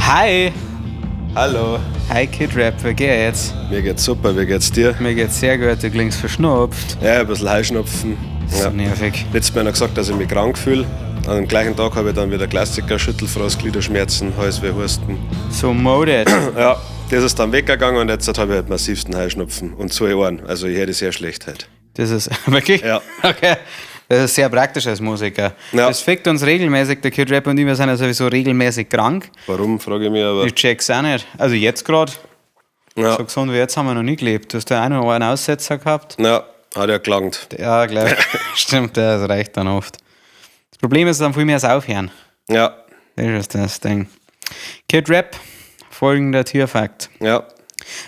Hi! Hallo. Hi Kid Rap, wie geht's? Mir geht's super, wie geht's dir? Mir geht's sehr gut, du klingst verschnupft. Ja, ein bisschen Heuschnupfen. So Ja. nervig. Letztes Mal noch gesagt, dass ich mich krank fühle. Am gleichen Tag habe ich dann wieder Klassiker, Schüttelfrost, Gliederschmerzen, Halsweh, Husten. So moded. Ja, das ist dann weggegangen und jetzt habe ich halt massivsten Heuschnupfen und zwei Ohren. Also ich höre sehr schlecht heute. Das ist wirklich? Ja. Okay. Das ist sehr praktisch als Musiker. Ja. Das fickt uns regelmäßig, der Kid Rap und ich, wir sind ja sowieso regelmäßig krank. Warum, frage ich mich, aber. Ich check's auch nicht. Also jetzt gerade, Ja, so gesund wie jetzt haben wir noch nie gelebt. Du hast ja auch noch einen Aussetzer gehabt. ja, hat ja gelangt. Ja, gleich. Stimmt, das reicht dann oft. Das Problem ist dann viel mehr das Aufhören. Ja, Das ist das Ding. Kid Rap, folgender Tierfakt. ja.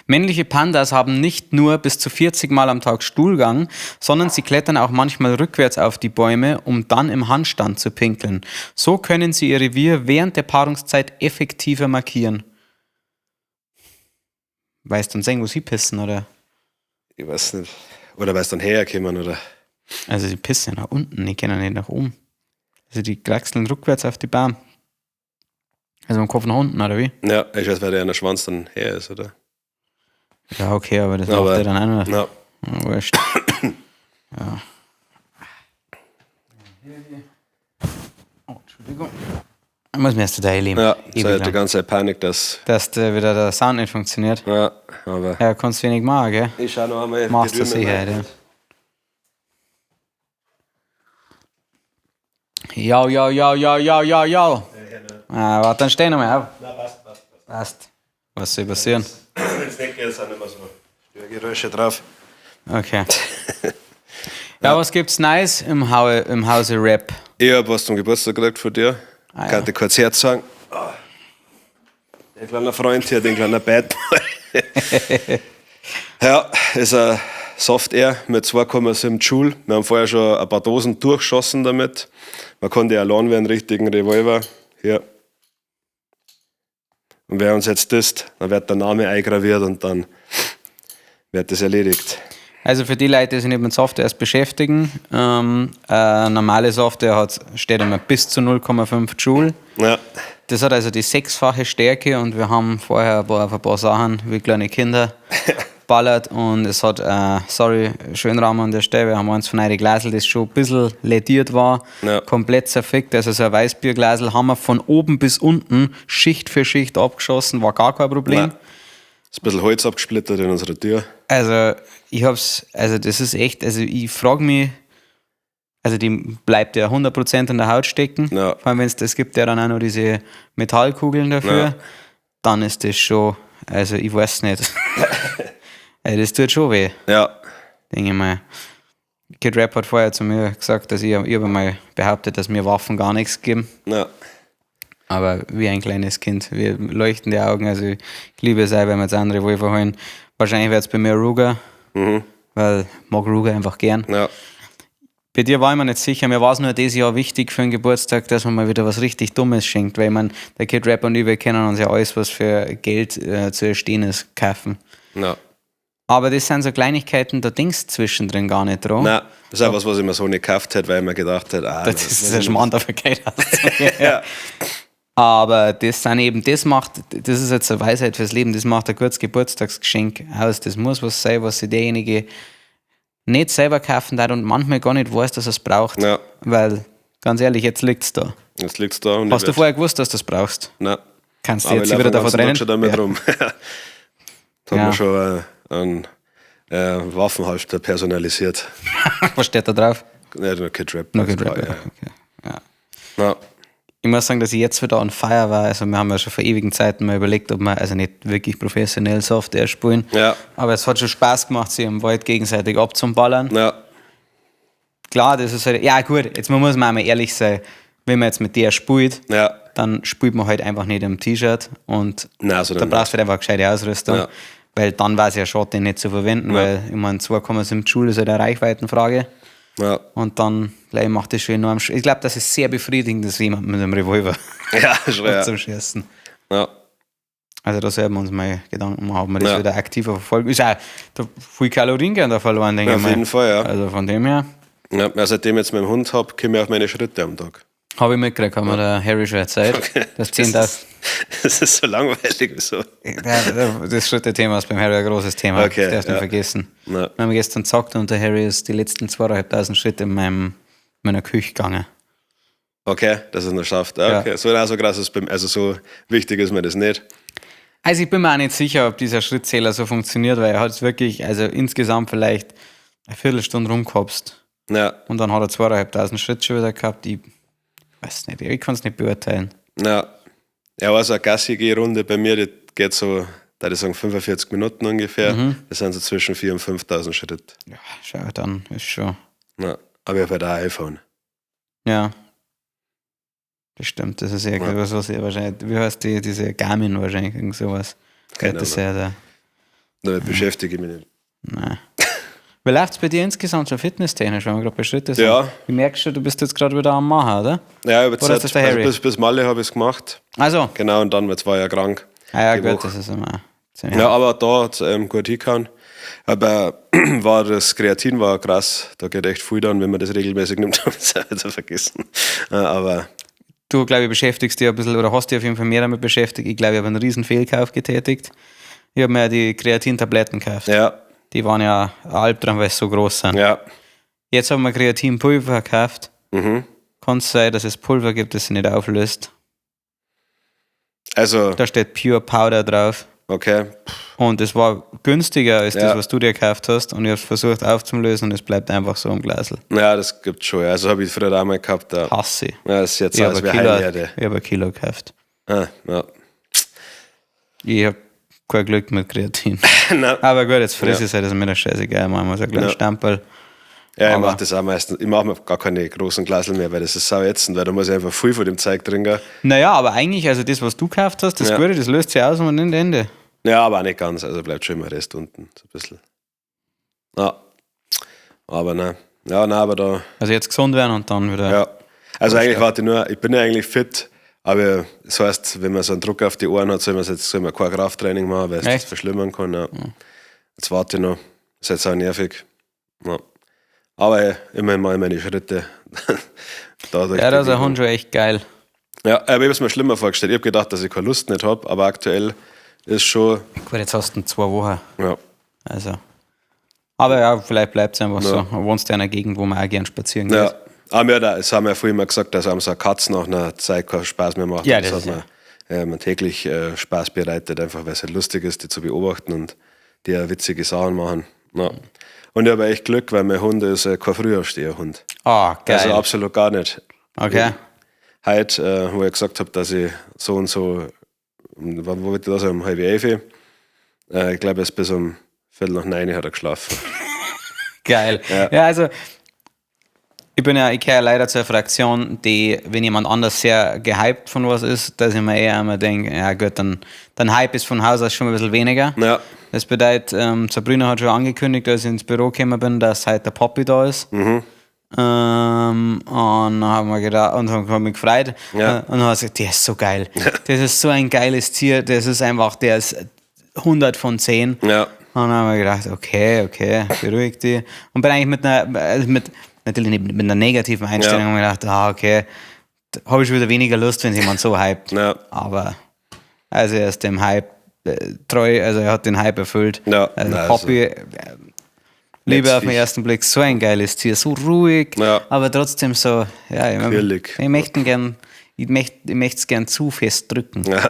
Männliche Pandas haben nicht nur bis zu 40 Mal am Tag Stuhlgang, sondern sie klettern auch manchmal rückwärts auf die Bäume, um dann im Handstand zu pinkeln. So können sie ihr Revier während der Paarungszeit effektiver markieren. Weißt du und sehen, wo sie pissen, oder? Ich weiß nicht. Oder weil es dann hergekommen, oder? Also sie pissen ja nach unten, die können ja nicht nach oben. Also die kraxeln rückwärts auf die Baum. Also mit dem Kopf nach unten, oder wie? Ja, ich weiß, weil der Schwanz dann her ist, oder? Ja, okay, aber das Aber- macht er dann auch noch. Ja. Ja, wurscht. Ja. Oh, Entschuldigung. Ich muss mir erst da leben. Ja, Ewig so halt die lang. ganze Zeit Panik, dass. Dass der wieder der Sound nicht funktioniert. Ja, aber. Ja, kannst wenig machen, gell? Ich schau noch einmal. Machst du die Rüben sicher, rein. ja. Ja, ja, ja, ja, ja, ja, ja. Ah, warte, dann steh nochmal auf. Nein, passt, passt, passt. Passt. Was soll passieren? Wenn es nicht geht, sind immer so Störgeräusche drauf. Okay. Ja, was gibt's Nice im Hause Rap? Ich hab was zum Geburtstag gekriegt von dir. Ah, ja. Kann dir kurz herzagen. Ah. Der kleine Freund hier, den kleinen Bad Boy. Ja, ist ein Soft Air mit 2,7 Joule. Wir haben vorher schon ein paar Dosen durchgeschossen damit. Man konnte ja allein wie einen richtigen Revolver. Hier. Und wer uns jetzt disst, dann wird der Name eingraviert und dann wird das erledigt. Also für die Leute, die sich nicht mit Softwares beschäftigen, normale Software hat, steht immer bis zu 0,5 Joule. Ja, Das hat also die sechsfache Stärke und wir haben vorher auf ein paar Sachen wie kleine Kinder ballert und es hat, sorry, Schönraum an der Stelle, wir haben eins von euren Glasel, das schon ein bisschen lediert war, Ja. komplett zerfickt, also so ein Weißbierglasel haben wir von oben bis unten Schicht für Schicht abgeschossen, war gar kein Problem. Nein. Ist ein bisschen Holz abgesplittert in unserer Tür. Also, ich hab's, also das ist echt, also ich frage mich, also die bleibt ja 100% in der Haut stecken. Ja. Vor allem, wenn es gibt ja dann auch noch diese Metallkugeln dafür, Ja. dann ist das schon, also ich weiß nicht. Also das tut schon weh, Ja, denke ich mal. Kid Rap hat vorher zu mir gesagt, dass ich habe mal behauptet, dass mir Waffen gar nichts geben. ja. Aber wie ein kleines Kind, wir leuchten die Augen. Also ich liebe es auch, wenn wir jetzt andere Revolver holen. Wahrscheinlich wird es bei mir Ruger, weil ich mag Ruger einfach gern. Ja. Bei dir war ich mir nicht sicher. Mir war es nur dieses Jahr wichtig für den Geburtstag, dass man mal wieder was richtig Dummes schenkt, weil ich mein, der Kid Rap und ich, wir können uns ja alles, was für Geld zu erstehen ist, kaufen. Ja. Aber das sind so Kleinigkeiten, da denkst du zwischendrin gar nicht dran. Nein, das ist auch was, was ich mir so nicht gekauft hätte, weil ich mir gedacht hätte, ah, Das ist der Schmarrn dafür Geld auszugeben. Ja. Aber das sind eben, das macht, das ist jetzt eine Weisheit fürs Leben, das macht ein gutes Geburtstagsgeschenk aus. Das muss was sein, was sich derjenige nicht selber kaufen darf und manchmal gar nicht weiß, dass er es braucht. Ja. Weil, ganz ehrlich, jetzt liegt es da. Jetzt liegt's da und Hast ich du werd- vorher gewusst, dass du das brauchst? Nein. Kannst du Aber jetzt ich lauf wieder den davon ganzen trennen? Tag schon damit Ja. rum. Da hat Ja. man schon einen Waffenhalfter personalisiert. Was steht da drauf? Ja, nur Kid Rap. No Kid Rap, Ja, ja. Okay. Ja. ja. Ich muss sagen, dass ich jetzt wieder on fire war. Also wir haben ja schon vor ewigen Zeiten mal überlegt, ob wir also nicht wirklich professionell Software spielen. Ja. Aber es hat schon Spaß gemacht, sich im Wald gegenseitig abzuballern. Ja. Klar, das ist halt, ja gut, jetzt muss man auch mal ehrlich sein, wenn man jetzt mit der spielt, Ja. dann spielt man halt einfach nicht im T-Shirt und Nein, sondern da brauchst du halt einfach eine gescheite Ausrüstung. Ja. Weil dann war es ja schade, den nicht zu verwenden, weil ich meine, 2,7 Joule ist halt eine Reichweitenfrage. Ja. Und dann gleich macht das schon enorm. Ich glaube, das ist sehr befriedigend, dass jemand mit einem Revolver Ja, schon, ja. zum Schießen. Ja. Also da sollten wir uns mal Gedanken machen, ob wir das Ja. wieder aktiver verfolgen. Ist auch da viel Kalorien gehen da verloren, denke Ja, ich auf mal. jeden Fall, ja. Also von dem her Ja, ja, seitdem ich jetzt meinen Hund habe, komme ich auf meine Schritte am Tag. habe ich mitgekriegt, hat mir der Harry schon erzählt. Okay. Das 10.000 Das Das ist so langweilig. Wieso? Ja, das Schritte-Thema ist beim Harry ein großes Thema. Okay, das darfst du ja. nicht vergessen. Ja. Wir haben gestern gezockt und der Harry ist die letzten 2500 Schritte in meiner Küche gegangen. Okay, dass er es noch schafft. Ja, Ja. okay. So, so krass ist beim, also so wichtig ist mir das nicht. Also ich bin mir auch nicht sicher, ob dieser Schrittzähler so funktioniert, weil er hat es wirklich, also insgesamt vielleicht eine Viertelstunde rumgehopst. Ja, Und dann hat er 2500 Schritte schon wieder gehabt. Ich weiß nicht, ich kann es nicht beurteilen. ja. Ja, also eine Gassi-Runde bei mir, die geht so, da ich sagen, 45 Minuten ungefähr. Das sind so zwischen 4.000 und 5.000 Schritte. Ja, schau, dann ist schon. Ja. Aber ich habe halt auch ein iPhone. Ja. Das stimmt, das ist ja, Ja. was, was ich wahrscheinlich, wie heißt die, diese Garmin wahrscheinlich, irgend sowas. Keine Das ist ja der, Damit beschäftige ich mich nicht. nein. Wie läuft es bei dir insgesamt so fitnesstechnisch, wenn wir gerade bei Schritte sind? Ja. Ich merke schon, du bist jetzt gerade wieder am Machen, oder? Ja, über Oder Zeit, ist das der also Harry? bis Malle habe ich es gemacht. Also, Genau, und dann, jetzt war ich ja krank. ah ja, Die gut, Woche. das ist immer ziemlich. Ja, aber da hat es gut hingehauen. Aber war das Kreatin war krass. Da geht echt viel dann, wenn man das regelmäßig nimmt, habe ich es auch wieder vergessen. Aber Du, glaube ich, beschäftigst dich ein bisschen oder hast dich auf jeden Fall mehr damit beschäftigt. Ich glaube, ich habe einen riesen Fehlkauf getätigt. Ich habe mir ja die Kreatin-Tabletten gekauft. ja, Die waren ja ein Albtraum, weil sie so groß sind. ja. Jetzt haben wir Kreatinpulver gekauft. Mhm. Kann es sein, dass es Pulver gibt, das sich nicht auflöst. Also, Da steht Pure Powder drauf. okay. Und es war günstiger als das, Ja. was du dir gekauft hast. Und ich habe es versucht aufzulösen und es bleibt einfach so im Glasl. Ja, das gibt schon. ja. Also habe ich früher auch mal gehabt. Ja, Hasse ich. ja das ist jetzt Ich als habe wäre ein, Kilo- Heilerde. ich hab ein Kilo gekauft. Ah, ja. Ich habe kein Glück mit Kreatin. Nein. Aber gut, jetzt friss Ja. ich es halt, das ist mir doch scheißegal. Machen wir so einen kleinen Ja. Stamperl. Ja, ich Aber- mache das auch meistens. Ich mache mir gar keine großen Glasel mehr, weil das ist sau ätzend, weil da muss ich einfach viel von dem Zeug trinken. Naja, aber eigentlich, also das, was du gekauft hast, das Ja. Gute, das löst sich aus und nimmt Ende. Ja, aber auch nicht ganz. Also bleibt schon immer Rest unten. So ein bisschen. Ja. Aber nein. Ja, nein, aber da. Also jetzt gesund werden und dann wieder. Ja. Also eigentlich warte ich nur, ich bin ja eigentlich fit, aber das heißt, wenn man so einen Druck auf die Ohren hat, soll man jetzt soll man kein Krafttraining machen, weil es das Echt? verschlimmern kann. Ja. Jetzt warte ich noch. Ist jetzt auch nervig. Ja. Aber hey, immerhin mache ich meine Schritte. Dadurch Ja, da ist ein Bewegung. Hund schon echt geil. Ja, aber ich habe es mir schlimmer vorgestellt. Ich habe gedacht, dass ich keine Lust nicht habe, aber aktuell ist schon. Gut, jetzt hast du ihn 2 Wochen. Ja, Also. Aber ja, vielleicht bleibt es einfach so. Wohnst du in einer Gegend, wo man auch gern spazieren geht. ja. Aber ja, da, es haben ja früher immer gesagt, dass einem so eine Katze nach einer Zeit keinen Spaß mehr macht. Ja, Und das hat ist mir, man täglich Spaß bereitet, einfach weil es halt lustig ist, die zu beobachten und die auch witzige Sachen machen. Ja. Und ich habe echt Glück, weil mein Hund ist kein Frühaufsteherhund. Ah, geil. Also absolut gar nicht. Okay. Heute, wo ich gesagt habe, dass ich so und so, wann wo wird das? Um 10:30. Ich glaube, erst bis um 9:15 hat er geschlafen. Geil. Ja, also ich gehöre leider zur Fraktion, die, wenn jemand anders sehr gehypt von was ist, dass ich mir eher immer denke, ja gut, dann Hype ist von Haus aus schon ein bisschen weniger. Ja. Das bedeutet, Sabrina hat schon angekündigt, als ich ins Büro gekommen bin, dass heute der Poppy da ist. Und dann haben wir gedacht, und haben mich gefreut. Ja. Und dann hat sie gesagt, der ist so geil. Das ist so ein geiles Tier, das ist einfach, der ist 100 von 10. Ja. Und dann haben wir gedacht, okay, beruhig dich. Und bin eigentlich mit einer, also mit, natürlich nicht mit einer negativen Einstellung Ja. haben wir gedacht, ah, okay, habe ich schon wieder weniger Lust, wenn jemand so hypt. Ja. Aber also er ist dem Hype treu, also er hat den Hype erfüllt. Ja, also nein, Poppy, Liebe auf den Viech. ersten Blick, so ein geiles Tier, so ruhig, Ja. aber trotzdem so, ja, ich, Quirlig. ich möchte ihn gern, ich möchte es gern zu fest drücken. Ja.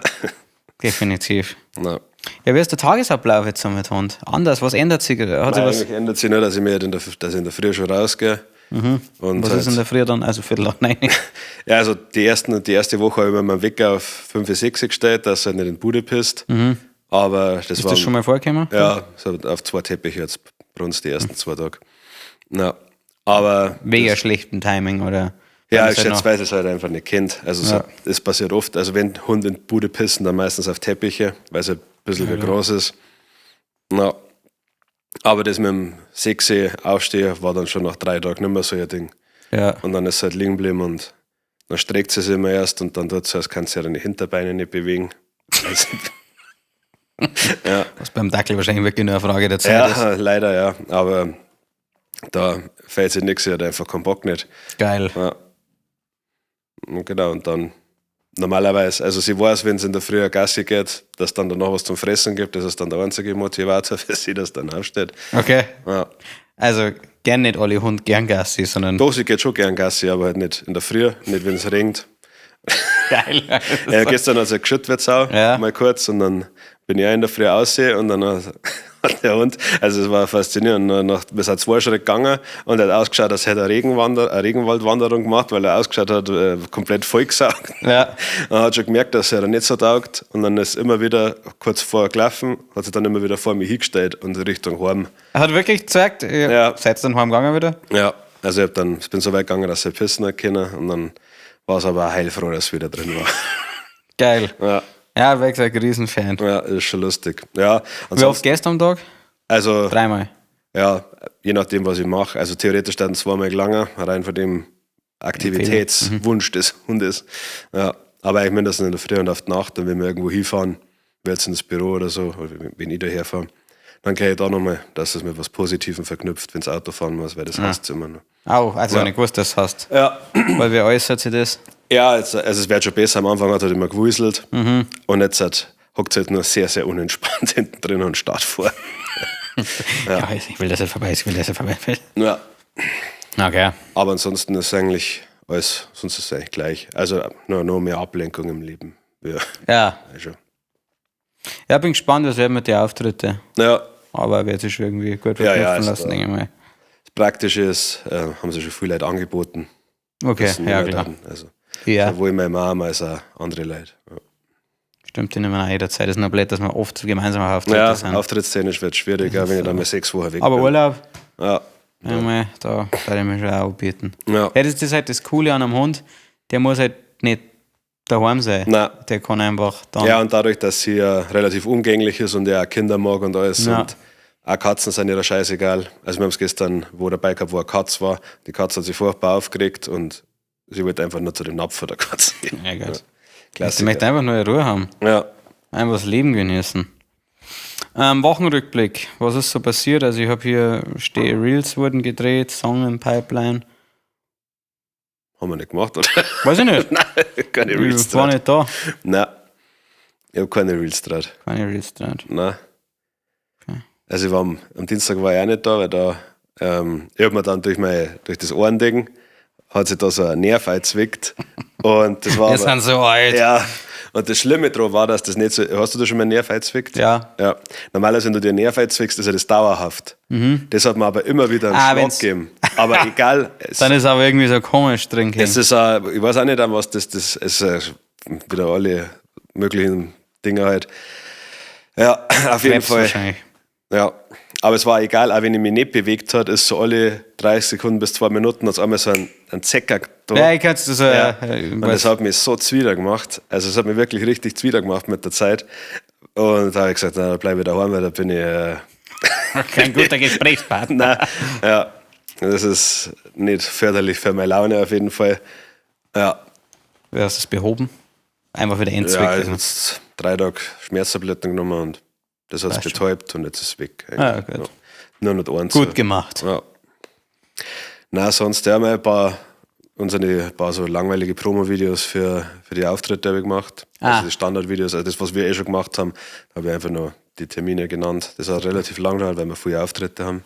Definitiv. Na. Ja, wie ist der Tagesablauf jetzt so mit Hund? Anders, was ändert sich? Hat sich Nein, was, eigentlich ändert sich nur, dass ich mir halt dass ich in der Früh schon rausgehe. Und Mhm. was halt, ist in der Früh dann? Also 9:15. Ja, also die erste Woche habe ich mir meinen Wecker auf 5, 6 gestellt, dass er halt nicht in die Bude pisst. Aber das Mhm. Ist war. das schon mal vorgekommen? Ja, so auf 2 Teppiche jetzt bei uns die ersten 2 Tage. Na, aber. Wegen schlechtem Timing oder? Ja, Weil ich es halt schätze, weil es halt einfach nicht kennt. Also es passiert oft, also wenn Hunde in die Bude pissen, dann meistens auf Teppiche, weil es ein bisschen ja, groß ist. Na, aber das mit dem 6 Aufstehen war dann schon nach 3 Tagen nicht mehr so ihr Ding. Ja. Und dann ist es halt liegen geblieben und dann streckt sie sich immer erst und dann tut sie, als kann sie ihre Hinterbeine nicht bewegen. Also, ja. Was beim Dackel wahrscheinlich wirklich nur eine Frage der Zeit ist. Ja, leider ja. Aber da fällt sich nichts, sie hat einfach keinen Bock nicht. Geil. Ja. Und genau, und dann Normalerweise, also sie weiß, wenn es in der Früh Gassi geht, dass dann danach was zum Fressen gibt. Das ist dann der einzige Motivator für sie, dass dann aufsteht. Okay. Ja. Also gern nicht alle Hund gern Gassi, sondern. Doch, sie geht schon gern Gassi, aber halt nicht in der Früh, nicht wenn es regnet. Geil. Ja, gestern hat sie geschüttet wird sau, mal kurz, und dann bin ich auch in der Früh aussehen und dann hat der Hund, also es war faszinierend, wir sind 2 Schritte gegangen und er hat ausgeschaut, als hätte er eine Regenwaldwanderung gemacht, weil er ausgeschaut hat, komplett vollgesaugt. Ja. Und hat schon gemerkt, dass er nicht so taugt und dann ist immer wieder kurz vor gelaufen, hat sich dann immer wieder vor mich hingestellt und Richtung heim. Er hat wirklich gezeigt, Ja. Seid ihr dann heimgegangen wieder? Ja, also ich bin so weit gegangen, dass ich pissen hat können und dann war es aber auch heilfroh, dass es wieder drin war. Geil. Ja. Ja, wie gesagt, Riesenfan. Ja, ist schon lustig. Ja, wie oft gehst du am Tag? Also, 3-mal. Ja, je nachdem, was ich mache. Also theoretisch dann 2-mal gelangen, rein von dem Aktivitätswunsch des Hundes. Ja, aber ich mindestens in der Früh und auf die Nacht, dann wenn wir irgendwo hinfahren, jetzt ins Büro oder so, oder wenn ich daher fahre, dann kann ich da nochmal, dass es mit was Positivem verknüpft, wenn's Auto fahren muss, weil das hasst immer noch. Au, also Ja. ich nicht gewusst, dass das hasst. Ja. Weil wie äußert sich das? Ja, also es wird schon besser. Am Anfang hat er immer gewuselt. Und jetzt hockt es halt nur sehr, sehr unentspannt hinten drin und starrt vor. Ja. Ja, ich will, dass er vorbei ist, ich will, dass er vorbei ist. Ja. Okay. Aber ansonsten ist eigentlich alles, sonst ist es eigentlich gleich. Also nur mehr Ablenkung im Leben. Ja. Ja. Also. Ja, bin gespannt, was werden mit den Auftritten. Ja. Aber wird sich schon irgendwie gut Ja, ja, verknüpfen also lassen, da denke ich mal. Das Praktische ist, haben sich schon viele Leute angeboten. Okay, Das sind ja, immer klar. dann, also, Ja. sowohl meine Mama als auch andere Leute. Ja. Stimmt, die nehmen auch jederzeit. Das ist noch blöd, dass wir oft gemeinsam auf Auftritte Ja, sind. auftrittstechnisch wird es schwierig, auch wenn ich dann mal 6 Wochen weg Aber bin. Urlaub, Ja. einmal, da werde ich mich schon auch anbieten. Ja. Ja, das ist halt das Coole an einem Hund, der muss halt nicht daheim sein. Nein. Der kann einfach dann. Ja, und dadurch, dass sie ja relativ umgänglich ist und er auch Kinder mag und alles. Ja. Und auch Katzen sind ihr scheißegal. Also wir haben es gestern wo dabei gehabt, wo eine Katze war. Die Katze hat sich furchtbar aufgeregt und sie wollte einfach nur zu dem Napf von der Katze. Ja, gut. Ja. Ich Klassiker. möchte einfach nur Ruhe haben. Ja. Einfach das Leben genießen. Wochenrückblick. Was ist so passiert? Also ich habe hier Reels wurden gedreht, Song in Pipeline. Haben wir nicht gemacht, oder? Weiß ich nicht. Nein, keine Ich Reels war draht. nicht da. Nein. Ich hab keine Reels draht. Keine Reels draht. Nein. Okay. Also ich war am Dienstag war ich auch nicht da, weil da, ich hab mir dann durch das Ohrending hat sich da so ein Nerv eingezwickt. Und das war Wir aber, sind so alt. Ja. Und das Schlimme daran war, dass das nicht so. Hast du da schon mal einen Nerv eingezwickt? Ja. Ja. Normalerweise, wenn du dir einen Nerv einzwickst, ist ja das dauerhaft. Das hat mir aber immer wieder einen Ah, Schlag wenn's gegeben. Aber egal. Es, Dann ist aber irgendwie so komisch drin. es ist auch, ich weiß auch nicht, an was das ist, wieder alle möglichen Dinge halt. Ja, auf jeden Krebs Fall. wahrscheinlich. Ja, aber es war egal, auch wenn ich mich nicht bewegt hat, ist so alle 30 Sekunden bis 2 Minuten hat's einmal so ein Zecker da. Ja, ich kann's das, Ja. Und weiß. das hat mich so zwider gemacht. Also es hat mich wirklich richtig zwider gemacht mit der Zeit. Und da habe ich gesagt, na, da bleibe ich daheim, weil da bin ich kein guter Gesprächspartner. Nein, ja, das ist nicht förderlich für meine Laune auf jeden Fall. Ja. Wie hast du es behoben? Einfach wieder Ja, entzwickt. ich hab jetzt 3 Tage Schmerztabletten genommen und das hat's Passt schon. betäubt und jetzt ist es weg. Ah, gut. Ja. Nur noch eins. Gut gemacht. Ja. Na, sonst ja, haben wir ein paar, unsere paar so langweilige Promo-Videos für die Auftritte habe ich gemacht. Ah. Also die Standard-Videos, also das, was wir eh schon gemacht haben, habe ich einfach nur die Termine genannt. Das hat relativ lang gedauert, weil wir viele Auftritte haben.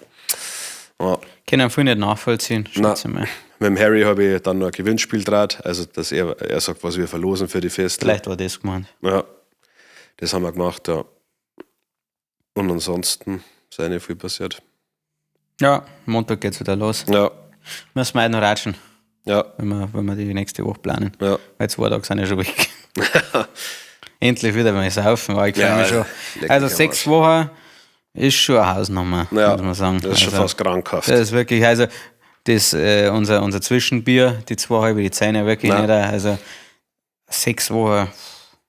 Ja. Können viel nicht nachvollziehen, Nein. schätze ich mal. Mit dem Harry habe ich dann noch ein Gewinnspiel draht, also dass er sagt, was wir verlosen für die Feste. Vielleicht war das gemeint. Ja, das haben wir gemacht, ja. Und ansonsten ist auch nicht viel passiert. Ja, Montag geht's wieder los. Ja. Müssen wir halt noch ratschen. Ja. Wenn wir die nächste Woche planen. Ja. Weil 2 Tage sind ja schon weg. Endlich wieder mal saufen, weil ich freue Ja, mich schon. leck Also mich am 6 Arsch. Wochen ist schon eine Hausnummer, Ja, muss man sagen. Das ist schon Also, fast krankhaft. Das ist wirklich, also das, unser Zwischenbier, die 2 halbe, die Zähne wirklich Nein. nicht. Also 6 Wochen,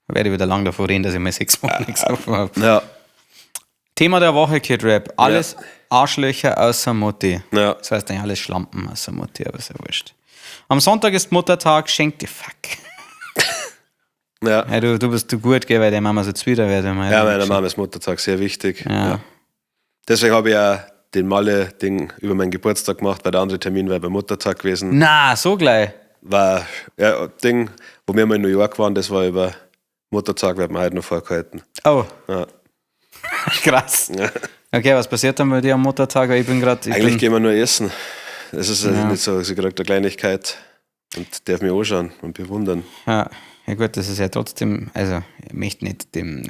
werde ich wieder lang davor reden, dass ich mal 6 Wochen nichts gesoffen habe. Ja. Thema der Woche, Kid Rap. Alles Arschlöcher außer Mutti. Ja. Das heißt eigentlich alles Schlampen außer Mutti, aber ist ja wurscht. Am Sonntag ist Muttertag, schenk dir fuck. Ja. Ja, du bist zu gut, gell, weil der Mama so zwider wird. wenn man Ja, meiner Mama ist Muttertag sehr wichtig. Ja. Ja. Deswegen habe ich ja den Malle-Ding über meinen Geburtstag gemacht, weil der andere Termin wäre beim Muttertag gewesen. Na, so gleich. War, ja, Ding, wo wir mal in New York waren, das war über Muttertag, wird man heute noch vorgehalten. Oh, Ja. krass. Okay, was passiert dann bei dir am Muttertag? Weil Ich bin gerade. Eigentlich gehen wir nur essen. Das ist also nicht so, sie kriegt eine Kleinigkeit und darf mich anschauen und bewundern. Ja, ja gut, das ist ja trotzdem, also ich möchte nicht dem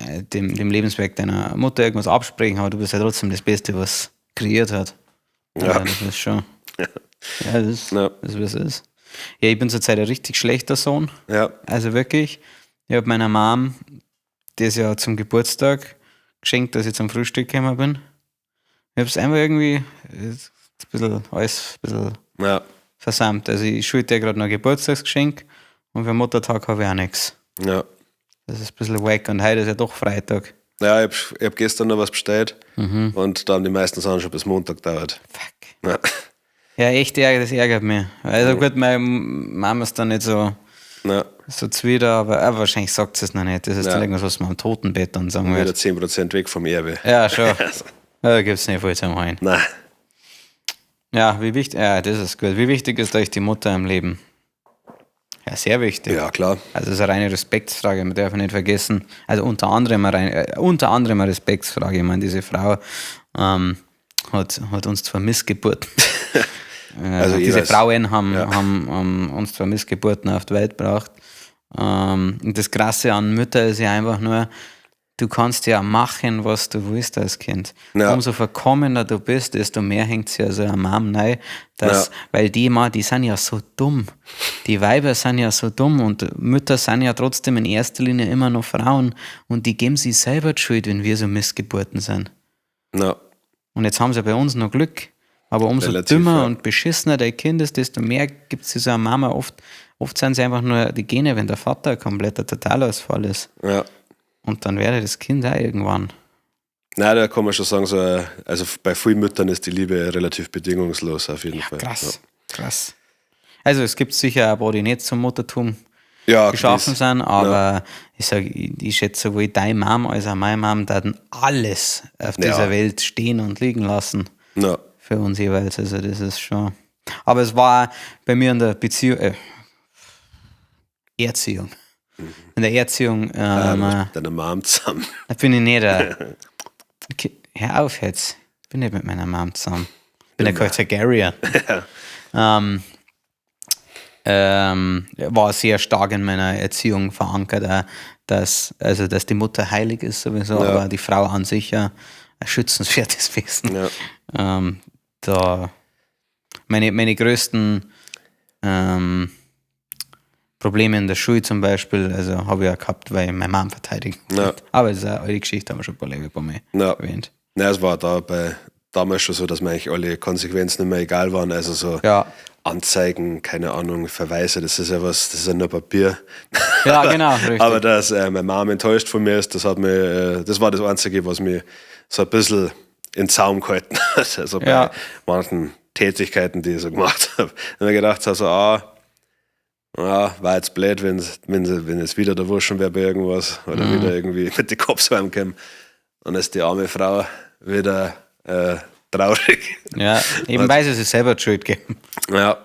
Lebenswerk deiner Mutter irgendwas absprechen, aber du bist ja trotzdem das Beste, was kreiert hat. Ja. Also, das ist schon. Ja, das ist, Ja. das ist, was es ist. Ja, ich bin zurzeit ein richtig schlechter Sohn. Ja, Also wirklich, ich habe meiner Mom das ja zum Geburtstag geschenkt, dass ich zum Frühstück gekommen bin. Ich habe es einfach irgendwie ist ein bisschen, alles ein bisschen ja, versammelt. Also ich schulde ihr gerade noch ein Geburtstagsgeschenk und für Muttertag habe ich auch nichts. ja. Das ist ein bisschen wack und heute ist ja doch Freitag. Ja, ich hab gestern noch was bestellt und da haben die meisten Sachen schon bis Montag gedauert. Fuck. Ja. Ja, echt, das ärgert mich. Also gut, meine Mama ist da nicht so, Ja, so zwider, aber wahrscheinlich sagt sie es noch nicht. Das ist Ja. dann irgendwas, was man am Totenbett dann sagen wieder wird. 10% weg vom Erbe. Ja, schon. Ja, da gibt es nicht viel zum Heulen. Nein. Ja, wie wichtig, ja, das ist gut. Wie wichtig ist euch die Mutter im Leben? Ja, sehr wichtig. Ja, klar. Also es ist eine reine Respektsfrage, man darf nicht vergessen. Also unter anderem eine Respektsfrage. Ich meine, diese Frau hat uns zwar Missgeburten. Also diese jeweils. Frauen haben, Ja. haben uns zwar Missgeburten auf die Welt gebracht. Und das Krasse an Mütter ist ja einfach nur, du kannst ja machen, was du willst als Kind. Ja. Umso verkommener du bist, desto mehr hängt sie also am Arm rein, dass, Ja. weil die mal, die sind ja so dumm. Die Weiber sind ja so dumm und Mütter sind ja trotzdem in erster Linie immer noch Frauen und die geben sich selber die Schuld, wenn wir so Missgeburten sind. Ja, Und jetzt haben sie bei uns noch Glück. Aber umso Relativ, dümmer ja. und beschissener dein Kind ist, desto mehr gibt es dieser Mama. Oft sind sie einfach nur die Gene, wenn der Vater ein kompletter Totalausfall ist. ja. Und dann wäre das Kind auch irgendwann. Nein, da kann man schon sagen, so, also bei vielen Müttern ist die Liebe relativ bedingungslos auf jeden Fall. Krass, krass. Also es gibt sicher auch paar, die nicht zum Muttertum Ja, geschaffen gewiss. sind, aber ich sage, ich schätze sowohl deine Mom als auch meine Mom dann alles auf Ja. dieser Welt stehen und liegen lassen. Ja, Für uns jeweils. Also das ist schon. Aber es war bei mir in der Beziehung, Erziehung. In der Erziehung, Ja, du bist mit deiner Mom zusammen. da bin ich nicht. Okay, hör auf jetzt. Ich bin nicht mit meiner Mom zusammen. Ich bin ja kein Targaryen. War sehr stark in meiner Erziehung verankert, auch, dass die Mutter heilig ist sowieso, Ja. aber die Frau an sich ja ein schützenswertes Wesen. Ja. Da meine größten Probleme in der Schule zum Beispiel, also habe ich ja gehabt, weil ich meine Mom verteidigt. Ja. Aber es ist eine alte Geschichte, haben wir schon ein paar Level bei mir Ja. erwähnt. Nein, es war da bei, damals schon so, dass mir eigentlich alle Konsequenzen nicht mehr egal waren. Also so Ja. Anzeigen, keine Ahnung, Verweise, das ist ja was, das ist ja nur Papier. Ja, genau, richtig. Aber dass meine Mom enttäuscht von mir ist, das hat mir, das war das Einzige, was mich so ein bisschen in Zaum gehalten hat. Also bei Ja. manchen Tätigkeiten, die ich so gemacht habe. Und mir gedacht habe, so, ja, war jetzt blöd, wenn jetzt wieder der Wurschen wäre bei irgendwas oder wieder irgendwie mit den Cops heimkommen. Dann ist die arme Frau wieder traurig. Ja, eben weil sie sich selber die Schuld geben. Ja,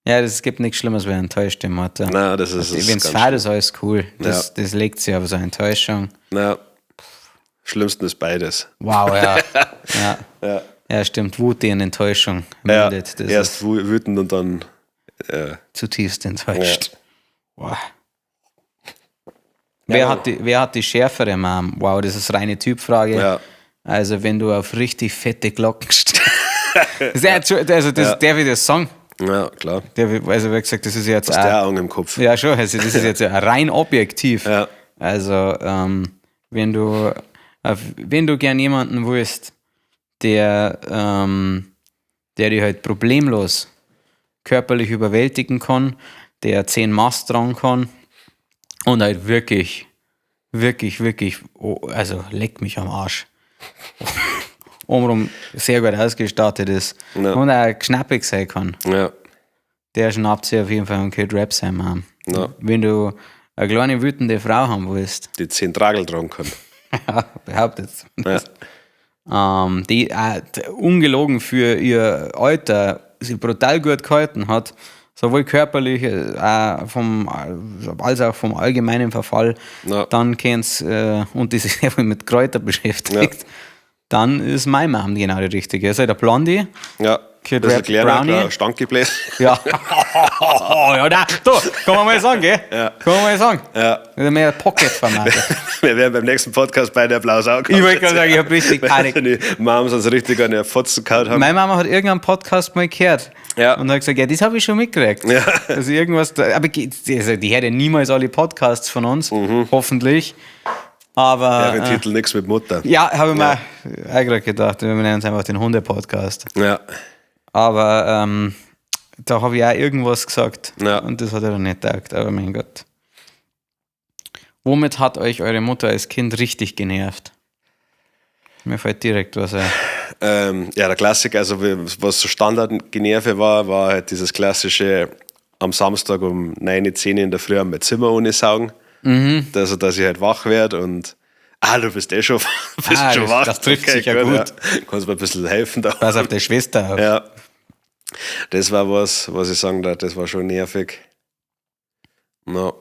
Ja, es gibt nichts Schlimmeres wie enttäuschte Mutter. nein, das ist Wenn es ganz fad ist, alles cool. Das, das legt sich aber so eine Enttäuschung. Na, schlimmsten ist beides. Wow, ja. Ja, Ja, ja stimmt. Wut in Enttäuschung ja mündet. Das erst ist wütend und dann zutiefst enttäuscht. Wow. Ja. Wer hat die schärfere Mom? Wow, das ist reine Typfrage. Ja. Also, wenn du auf richtig fette Glocken stehst. Das ist ja jetzt schon- also, das, darf ich das sagen? ja, klar. Darf ich, also, wie gesagt, das ist jetzt Ist der Augen im Kopf. Ja, schon. Also das ist jetzt ja rein objektiv. Ja. Also, wenn du gern jemanden willst, der dich halt problemlos körperlich überwältigen kann, der 10 Mast tragen kann und halt wirklich, wirklich, wirklich, oh, also leck mich am Arsch. Obenrum sehr gut ausgestattet ist Ja. und auch schnappig sein kann. Ja, Der schnappt sich auf jeden Fall und Kid Rap sein Mann. Ja. Wenn du eine kleine wütende Frau haben willst, die 10 Tragel tragen kann. ja, behauptet Ja. Die ungelogen für ihr Alter sie brutal gut gehalten hat, Sowohl körperlich als auch vom allgemeinen Verfall, dann könnt's, und die sich sehr viel mit Kräuter beschäftigt, dann ist meine Mom genau die richtige. Ist halt der Blondie. Ja. Kid Bisschen Rap kleiner, Brownie. klar, Standgebläse. Ja. Ja, da, du, kann man mal sagen, gell? Ja. Kann man mal sagen. Ja. Das ist mehr Pocket-Format. Wir werden beim nächsten Podcast beide Applaus auch Ich wollte gerade sagen, ich hab richtig Panik. Die Moms uns richtig an der Fotzen gehauen haben. Meine Mama hat irgendeinen Podcast mal gehört. Ja. Und hat gesagt, ja, das habe ich schon mitgekriegt. Ja. Also irgendwas, da, aber also die hört ja niemals alle Podcasts von uns, hoffentlich. Aber Ja, den Titel nichts mit Mutter. ja, habe ich mir auch gerade gedacht, wir nennen es einfach den Hunde-Podcast. Ja. Aber da habe ich auch irgendwas gesagt. Ja. Und das hat er dann nicht gedacht, aber mein Gott. Womit hat euch eure Mutter als Kind richtig genervt? Mir fällt direkt was ein. Ja, der Klassiker, also was so Standardgenerve war, war halt dieses klassische am Samstag um 9, 10 in der Früh mein Zimmer ohne saugen. Also, dass ich halt wach werde und du bist eh schon, bist Ah, schon wach. das trifft sich ja gut. Ja. Kannst mir ein bisschen helfen da. Pass auf deine Schwester auf. Ja. Das war was ich sagen darf, das war schon nervig. Na,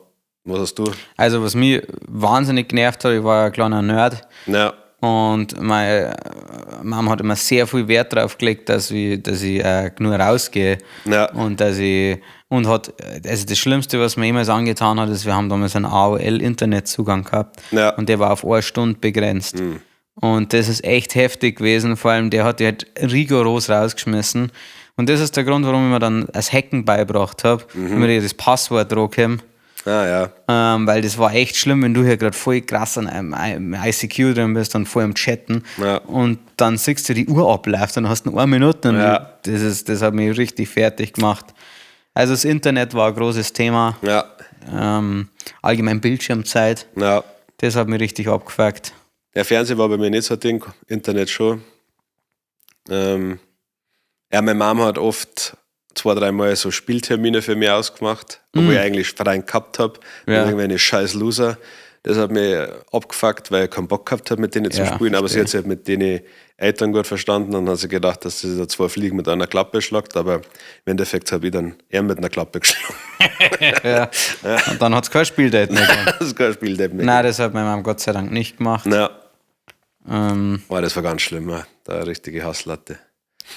was hast du? Also, was mich wahnsinnig genervt hat, ich war ein kleiner Nerd. Ja, Und meine Mama hat immer sehr viel Wert darauf gelegt, dass ich genug rausgehe. Ja. Und dass ich, und hat, also das Schlimmste, was mir jemals angetan hat, ist, wir haben damals einen AOL-Internetzugang gehabt. Ja. Und der war auf eine Stunde begrenzt. Und das ist echt heftig gewesen, vor allem der hat die halt rigoros rausgeschmissen. Und das ist der Grund, warum ich mir dann das Hacken beigebracht habe, mhm. Mir das Passwort draufgekommen. Ah, ja. Weil das war echt schlimm, wenn du hier gerade voll krass an einem ICQ drin bist und voll am Chatten Ja. und dann siehst du die Uhr abläuft und hast nur 1 Minute und Ja. das hat mich richtig fertig gemacht. Also das Internet war ein großes Thema. Ja. Allgemein Bildschirmzeit, Ja. das hat mich richtig abgefuckt. Der Fernseher war bei mir nicht so ein Ding, Internet schon. Ja, meine Mom hat oft 2, 3 Mal so Spieltermine für mich ausgemacht, obwohl ich eigentlich freien gehabt habe. Ja. Irgendwelche scheiß Loser. Das hat mich abgefuckt, weil ich keinen Bock gehabt habe, mit denen zu Ja, spielen. Aber sie verstehe. hat sich halt mit denen Eltern gut verstanden und hat sich gedacht, dass sie da 2 Fliegen mit einer Klappe schlagt. Aber im Endeffekt habe ich dann eher mit einer Klappe geschlagen. Ja. Und dann hat es kein Spieldate mehr gegeben. Das ist kein Spieldate mehr. Nein, das hat meine Mom Gott sei Dank nicht gemacht. Ja. Boah, das war ganz schlimm, ja. Da eine richtige Hasslatte.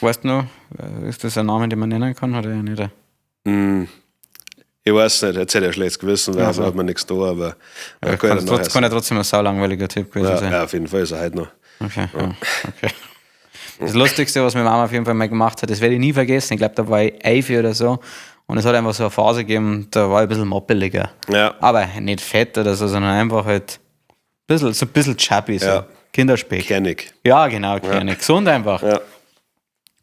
Weißt du noch, ist das ein Name, den man nennen kann oder nicht? Ich weiß nicht, jetzt hätte ich ein schlechtes Gewissen, weil Also. hat man nichts da, aber Ja, kann kann, ich nachher kann ja trotzdem ein saulangweiliger Typ gewesen ja, sein. ja, auf jeden Fall ist er heute noch. Okay, ja, okay. Das Lustigste, was meine Mama auf jeden Fall mal gemacht hat, das werde ich nie vergessen. Ich glaube, da war ich 11 oder so. Und es hat einfach so eine Phase gegeben, da war ich ein bisschen moppeliger. Ja. Aber nicht fett oder so, sondern einfach halt ein bisschen, so ein bisschen chubby, so. Ja. Kinderspeck. Kernig. Ja, genau, kernig. Gesund einfach. Ja.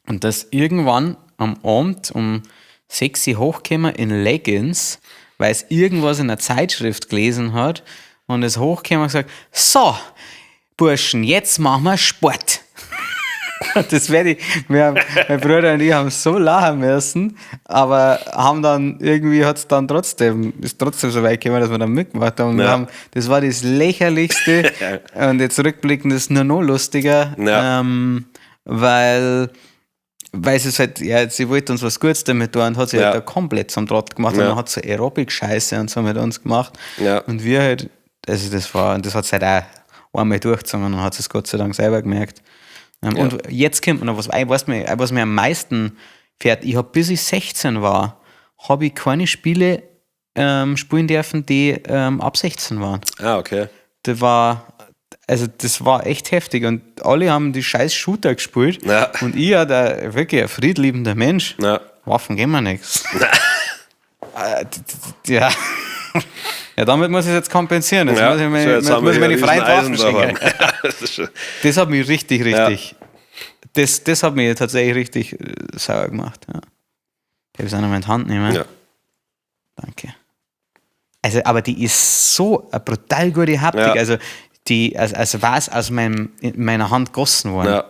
Und das irgendwann am Abend um 6 Uhr hochgekommen in Leggings, weil es irgendwas in der Zeitschrift gelesen hat und ist hochgekommen und gesagt, so, Burschen, jetzt machen wir Sport. Das werde ich, mein Bruder und ich haben so lachen müssen, aber haben dann, irgendwie hat's dann trotzdem, ist trotzdem so weit gekommen, dass wir dann mitgemacht haben. Und wir Ja. haben, das war das Lächerlichste und jetzt rückblickend ist es nur noch lustiger, Ja. weil es halt, ja, sie wollte uns was Gutes damit tun und hat sich Ja. halt da komplett zum Trott gemacht und Ja. dann hat sie Aerobic-Scheiße und so mit uns gemacht. Ja. Und wir halt, also das war, und das hat sie halt auch einmal durchgezogen und hat es Gott sei Dank selber gemerkt. Und jetzt kommt mir noch was, was mir am meisten fährt. Ich habe, bis ich 16 war, habe ich keine Spiele spielen dürfen, die ab 16 waren. Ah, okay. Das war, also das war echt heftig und alle haben die scheiß Shooter gespielt. Ja. Und ich, ja, der wirklich ein friedliebender Mensch, Ja. Waffen geben wir nichts. Ja. Ja, damit muss ich es jetzt kompensieren. Jetzt Ja. muss ich meine, So, jetzt haben muss wir ich hier meine ein freien riesen Waffen Eisen schenken. daheim. Das ist schon- Das hat mich richtig, richtig. Das hat mich tatsächlich richtig sauer gemacht. Ja. Ich habe es auch noch mal in die Hand nehmen. Ja. Danke. Also, aber die ist so eine brutal gute Haptik. Ja. Also, die, als war es aus in meiner Hand gegossen worden. Ja.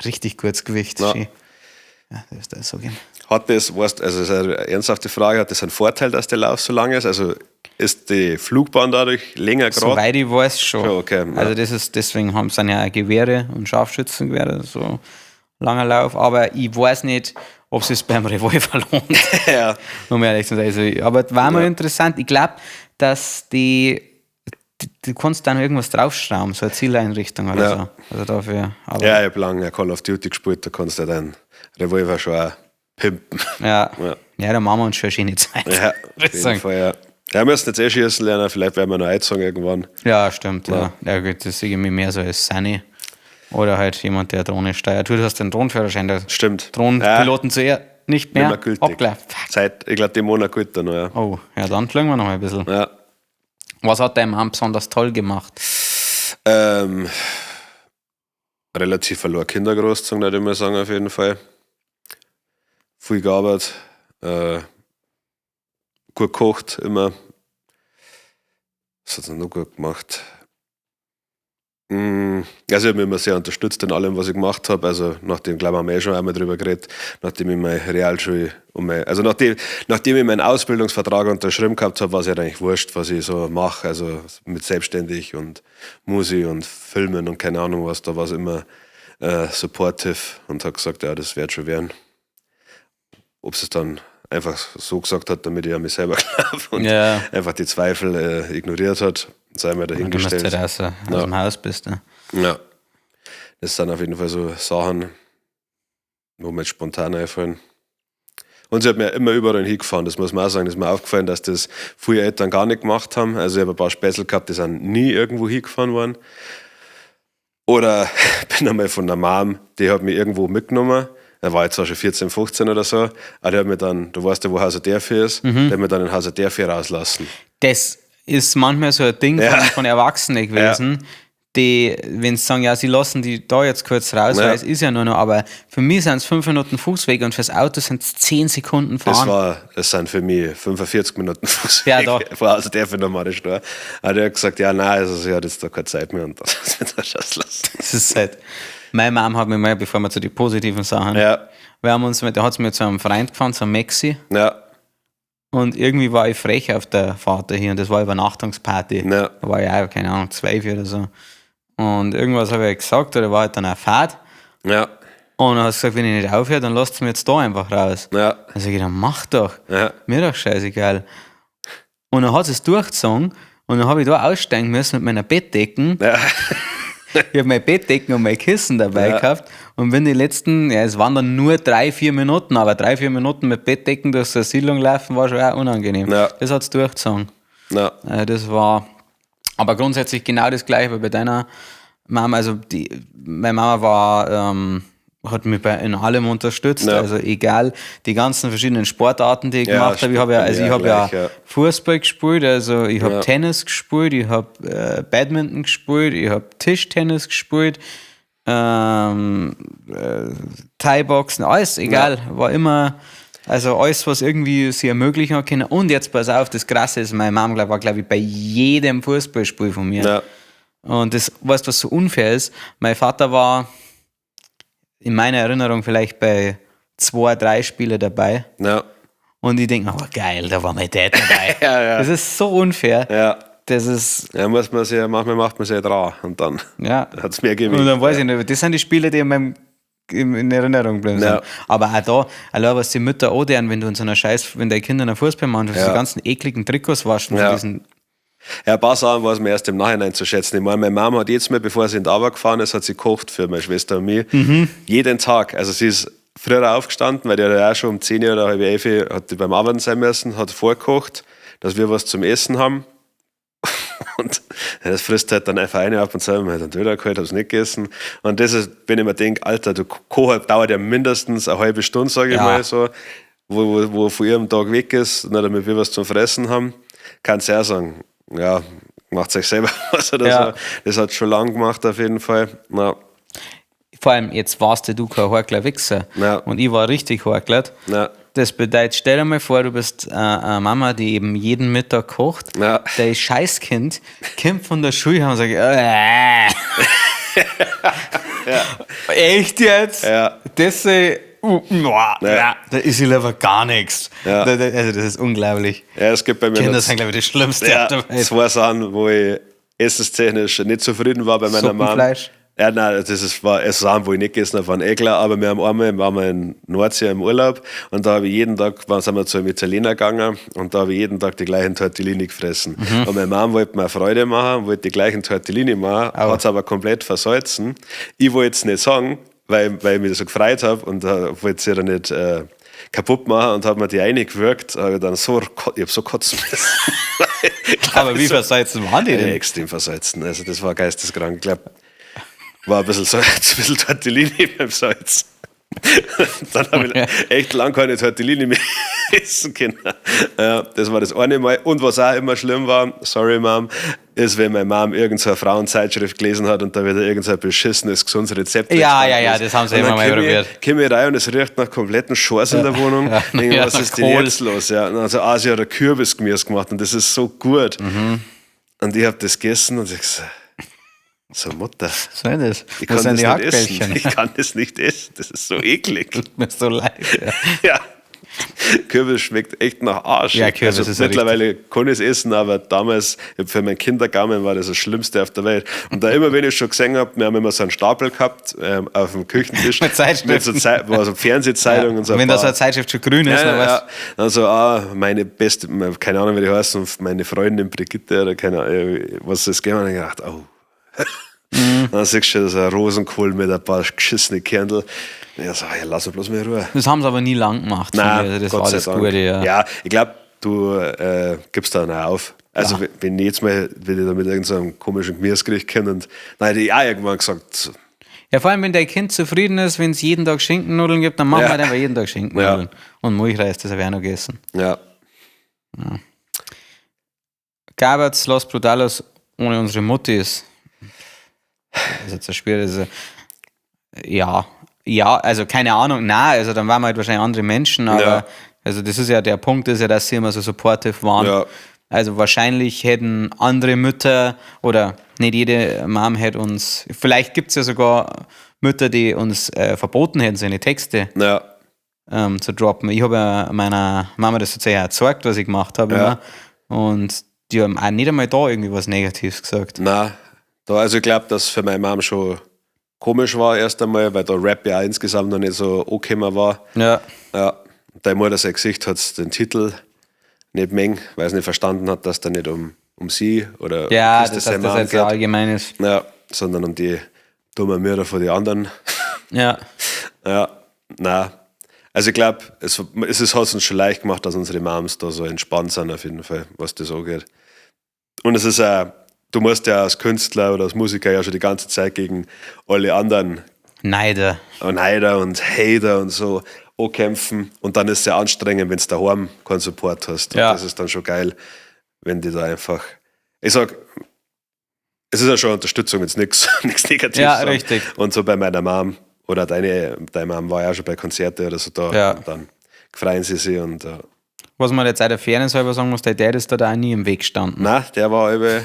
Richtig gutes Gewicht. Ja. Schön. Ja, das ist das so gehen. Hat das, weißt, also das ist eine ernsthafte Frage, hat das einen Vorteil, dass der Lauf so lang ist? Also ist die Flugbahn dadurch länger gerade? Soweit ich weiß, schon. Schon, okay, ja. Also das ist, deswegen haben sind ja auch Gewehre und Scharfschützengewehre, so langer Lauf. Aber ich weiß nicht, ob es sich beim Revolver lohnt. Ja. Um ehrlich zu sein. Also, aber war mal interessant. Ich glaube, dass du kannst da noch irgendwas draufschrauben, so eine Zieleinrichtung oder so. Also dafür. Aber Ja, ich habe lange Call of Duty gespielt, da kannst du ja deinen Revolver schon auch pimpen. ja. Ja. Ja, da machen wir uns schon eine schöne Zeit. Ja, Würd auf ich jeden sagen. Fall, ja. Ja, wir müssen jetzt eh schießen lernen, vielleicht werden wir noch eingezogen irgendwann. Ja, stimmt. Ja. Ja, gut, das sehe ich mir mehr so als Sunny. Oder halt jemand, der Drohne steuert. Du hast den Drohnenführerschein, der Stimmt. Drohnenpiloten zu ihr nicht mehr, Nicht mehr gültig. abgelaufen. Fuck. Seit, ich glaube, dem Monat gut dann noch, ja. Oh, ja, dann fliegen wir noch ein bisschen. Ja. Was hat dein Mann besonders toll gemacht? Relativ verloren Kinder großgezogen, würde ich mal sagen, auf jeden Fall. Viel gearbeitet, gut gekocht immer. Was hat sie noch gut gemacht? Also ich habe mich immer sehr unterstützt in allem, was ich gemacht habe. Also nachdem, glaube ich, haben wir eh schon einmal drüber geredet, nachdem ich meine Realschule und mein, also nachdem ich meinen Ausbildungsvertrag unterschrieben gehabt habe, war es ja eigentlich wurscht, was ich so mache. Also mit selbstständig und Musik und Filmen und keine Ahnung was, da war es immer supportive und hat gesagt, ja, das wird schon werden. Ob sie es dann einfach so gesagt hat, damit ich an mich selber glaube und Ja. einfach die Zweifel ignoriert hat, sei mir Du musst dahingestellt. halt aus dem Haus bist. Ne? Ja. Das sind auf jeden Fall so Sachen, wo mir jetzt spontan einfallen. Und sie hat mir immer überall hingefahren, das muss man auch sagen. Das ist mir aufgefallen, dass das früher Eltern gar nicht gemacht haben. Also ich habe ein paar Späßel gehabt, die sind nie irgendwo hingefahren worden. Oder bin einmal von der Mom, die hat mich irgendwo mitgenommen. Da war ich zwar schon 14, 15 oder so, aber die hat mir dann, du weißt ja, wo Hauser Derfi ist, die hat mir dann in Hauser Derfi rauslassen. Das ist manchmal so ein Ding von Erwachsenen gewesen, die, wenn sie sagen, ja, sie lassen die da jetzt kurz raus, weil es ist ja nur noch, aber für mich sind es 5 Minuten Fußweg und fürs Auto sind es 10 Sekunden Fahren. Das sind für mich 45 Minuten Fußweg. Ja, da. Von Hauser Derfi nach Marischtor. Aber der hat gesagt, ja, nein, also sie hat jetzt da keine Zeit mehr und dann hat sie das rauslassen. Das ist halt, meine Mom hat mir mal, bevor wir zu den positiven Sachen, wir haben uns mit, der hat mir zu einem Freund gefahren, zu einem Maxi. Ja. Und irgendwie war ich frech auf der Fahrt dahin und das war Übernachtungsparty. Ja. Da war ich auch, keine Ahnung, 12 oder so. Und irgendwas habe ich gesagt oder war halt dann auch Fahrt. Ja. Und dann hat sie gesagt, wenn ich nicht aufhöre, dann lasst mir jetzt da einfach raus. Ja. Dann sag ich, dann mach doch. Ja. Mir doch scheißegal. Und dann hat sie es durchgezogen und dann habe ich da aussteigen müssen mit meiner Bettdecken. Ja. Ich habe meine Bettdecken und mein Kissen dabei gehabt und bin die letzten, ja, es waren dann nur 3-4 Minuten, aber 3-4 Minuten mit Bettdecken durch so eine Siedlung laufen war schon auch unangenehm. Ja. Das hat's durchgezogen. Ja. Das war aber grundsätzlich genau das Gleiche wie bei deiner Mama. Also meine Mama war, hat mich in allem unterstützt. Ja. Also egal, die ganzen verschiedenen Sportarten, die ich Ja, gemacht habe. Ich habe ja, also ich ja, habe ja gleich, ja. Fußball gespielt, also ich habe Ja. Tennis gespielt, ich habe Badminton gespielt, ich habe Tischtennis gespielt, Thai-Boxen, alles, egal, war immer, also alles, was irgendwie sie ermöglichen hat können. Und jetzt pass auf, das Krasse ist, meine Mom war, glaube ich, bei jedem Fußballspiel von mir. Ja. Und das, weißt du, was so unfair ist? Mein Vater war in meiner Erinnerung vielleicht bei 2, 3 Spiele dabei. Ja. Und ich denke, oh geil, da war mein Dad dabei. Ja, ja. Das ist so unfair. Ja. Das ist, Ja, muss man sich, manchmal macht man sich ja dran und dann ja. hat es mehr gegeben. Und dann weiß ich nicht, das sind die Spiele, die in meinem in Erinnerung bleiben Ja. sind. Aber auch da, allein was die Mütter auch deren, wenn du in so einer Scheiß, wenn deine Kinder in einer Fußballmannschaft Ja. die ganzen ekligen Trikots waschen, Ja. von diesen, Ja, ein paar Sachen weiß man erst im Nachhinein zu schätzen. Ich meine, meine Mama hat jetzt mal, bevor sie in die Arbeit gefahren ist, hat sie gekocht für meine Schwester und mich. Jeden Tag. Also sie ist früher aufgestanden, weil die hat ja auch schon um 10 Uhr oder 10:30 hat die beim Arbeiten sein müssen, hat vorgekocht, dass wir was zum Essen haben. Und das frisst halt dann einfach eine ab und sagt, man hat dann wieder geholt, hab's nicht gegessen. Und das ist, wenn ich mir denke, Alter, du Kochen dauert ja mindestens eine halbe Stunde, sage ich Ja. mal so, wo von ihrem Tag weg ist, na, damit wir was zum Fressen haben, kannst du ja sagen, ja, macht euch selber was oder Ja. so. Das hat schon lang gemacht auf jeden Fall. Na, vor allem jetzt warst du kein Horkler Wichser. Ja. Und ich war richtig Horkler. na, Das bedeutet, stell dir mal vor, du bist eine Mama, die eben jeden Mittag kocht. Ja. Dein Scheißkind kommt von der Schule und sagt, Echt jetzt? Ja. Das Ja. da ist lieber gar nichts. Ja. Also das ist unglaublich. Ja, es gibt bei mir Kinder noch sind, glaube ich, das Schlimmste ja, auf der Welt. zwei Sachen, wo ich essenstechnisch nicht zufrieden war bei meiner Mom. Suppenfleisch. Ja, nein, das ist, war es Sachen, wo ich nicht gegessen habe, waren eh klar, aber wir haben einmal, waren wir in Nordsee im Urlaub und da habe ich jeden Tag, sind wir zu einem Italiener gegangen und da habe ich jeden Tag die gleichen Tortellini gefressen. Und meine Mom wollte mir Freude machen, wollte die gleichen Tortellini machen, hat es aber komplett versalzen. Ich wollte es nicht sagen, weil ich mich so gefreut habe und wollte sie dann nicht kaputt machen und habe mir die reingewürgt, habe ich dann so, ich hab so kotzen müssen. Aber wie versalzen waren die denn? Extrem versalzen. Also das war geisteskrank. Ich glaube, war ein bisschen Salz, ein bisschen Tortellini beim Salz. Dann habe ich echt lang keine Tortellini mehr essen können. Ja, das war das eine Mal. Und was auch immer schlimm war, sorry Mom, ist, wenn meine Mom irgendeine Frauenzeitschrift gelesen hat und da wieder irgendein beschissenes, gesundes Rezept Ja, ja, ja, das haben sie immer mal probiert. Komme ich rein und es riecht nach kompletten Scheiß in der Wohnung. Ja, Denk, ja, was ist denn jetzt los? Ja, und dann so, sie hat ein Kürbisgemüse gemacht und das ist so gut. Und ich habe das gegessen und ich so, so Mutter. Was soll das? Ich kann das nicht essen. Ich kann das nicht essen. Das ist so eklig. Tut mir so leid. Ja. Ja. Kürbis schmeckt echt nach Arsch. Ja, Kürbis also ist mittlerweile kann ich es essen, aber damals, für meinen Kindergarten war das das Schlimmste auf der Welt. Und da immer, wenn ich schon gesehen habe, wir haben immer so einen Stapel gehabt auf dem Küchentisch. Mit Zeitschriften. Mit so, so Fernsehzeitung ja. und so. Wenn da so eine Zeitschrift schon grün ist, ja, dann ja. Dann so, meine beste, keine Ahnung, wie die heißt, meine Freundin Brigitte oder keine Ahnung, was es gegeben hat, und ich gedacht, oh. Dann siehst du schon so ein Rosenkohl mit ein paar geschissene Kernel. Ja, so, ja, lass mich bloß mal in Ruhe. Das haben sie aber nie lang gemacht. Nein, also das Gott war sei das Dank. Gute, ja. Ja, ich glaube, du gibst dann auch auf. Also, ja. wenn ich jetzt mal, wenn ich da mit irgendeinem komischen Gemüsegericht komme, und dann hätte ich auch irgendwann gesagt. Ja, vor allem, wenn dein Kind zufrieden ist, wenn es jeden Tag Schinkennudeln gibt, dann machen wir halt einfach jeden Tag Schinkennudeln. Ja. Und Milchreis, das habe ich auch noch gegessen. Ja. Ja. Gaberts Los Brutalos ohne unsere Muttis. Das ist jetzt ein schwieriges. Ja, ja, also keine Ahnung, nein, also dann waren wir halt wahrscheinlich andere Menschen, aber ja. Also das ist ja der Punkt, ist ja, dass sie immer so supportive waren. Ja. Also wahrscheinlich hätten andere Mütter oder nicht jede Mom hätte uns, vielleicht gibt es ja sogar Mütter, die uns verboten hätten, seine Texte zu droppen. Ich habe ja meiner Mama das sozusagen auch gezeigt, was ich gemacht habe. Ja. Immer. Und die haben auch nicht einmal da irgendwie was Negatives gesagt. Nein, da, also ich glaube, dass für meine Mom schon komisch war erst einmal, weil der Rap ja insgesamt noch nicht so angekommen war. Ja. Ja. Deine Mutter, sein Gesicht hat den Titel nicht mengen, weil sie nicht verstanden hat, dass da nicht um sie oder ja, um das, das jetzt so allgemein ist. Ja, sondern um die dummen Mütter von den anderen. Ja. Ja, nein. Also ich glaube, es hat uns schon leicht gemacht, dass unsere Moms da so entspannt sind auf jeden Fall, was das angeht. Und es ist auch, du musst ja als Künstler oder als Musiker ja schon die ganze Zeit gegen alle anderen Neider. Und Neider und Hater und so ankämpfen. Und dann ist es ja anstrengend, wenn du daheim keinen Support hast. Und ja. das ist dann schon geil, wenn die da einfach. Ich sag, es ist ja schon Unterstützung, jetzt nichts Negatives. Ja, richtig. Und so bei meiner Mom oder deine Mom war ja auch schon bei Konzerten oder so da. Ja. Und dann freuen sie sich und. Was man jetzt auch der Fairness halber sagen muss, der Dad ist da auch nie im Weg gestanden. Nein, der war über.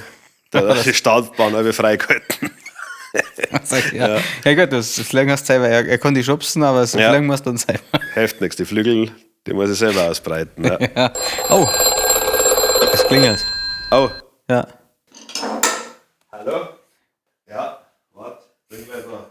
Der hat die Startbahn alle freigehalten. Ja. Ja gut, das Fliegen hast du selber. Er kann die schubsen, aber das Fliegen musst du dann selber. Hilft nichts, die Flügel, die muss ich selber ausbreiten. Ja. Ja. Oh, es klingelt. Oh. Ja. Hallo? Ja, warte, bin gleich da.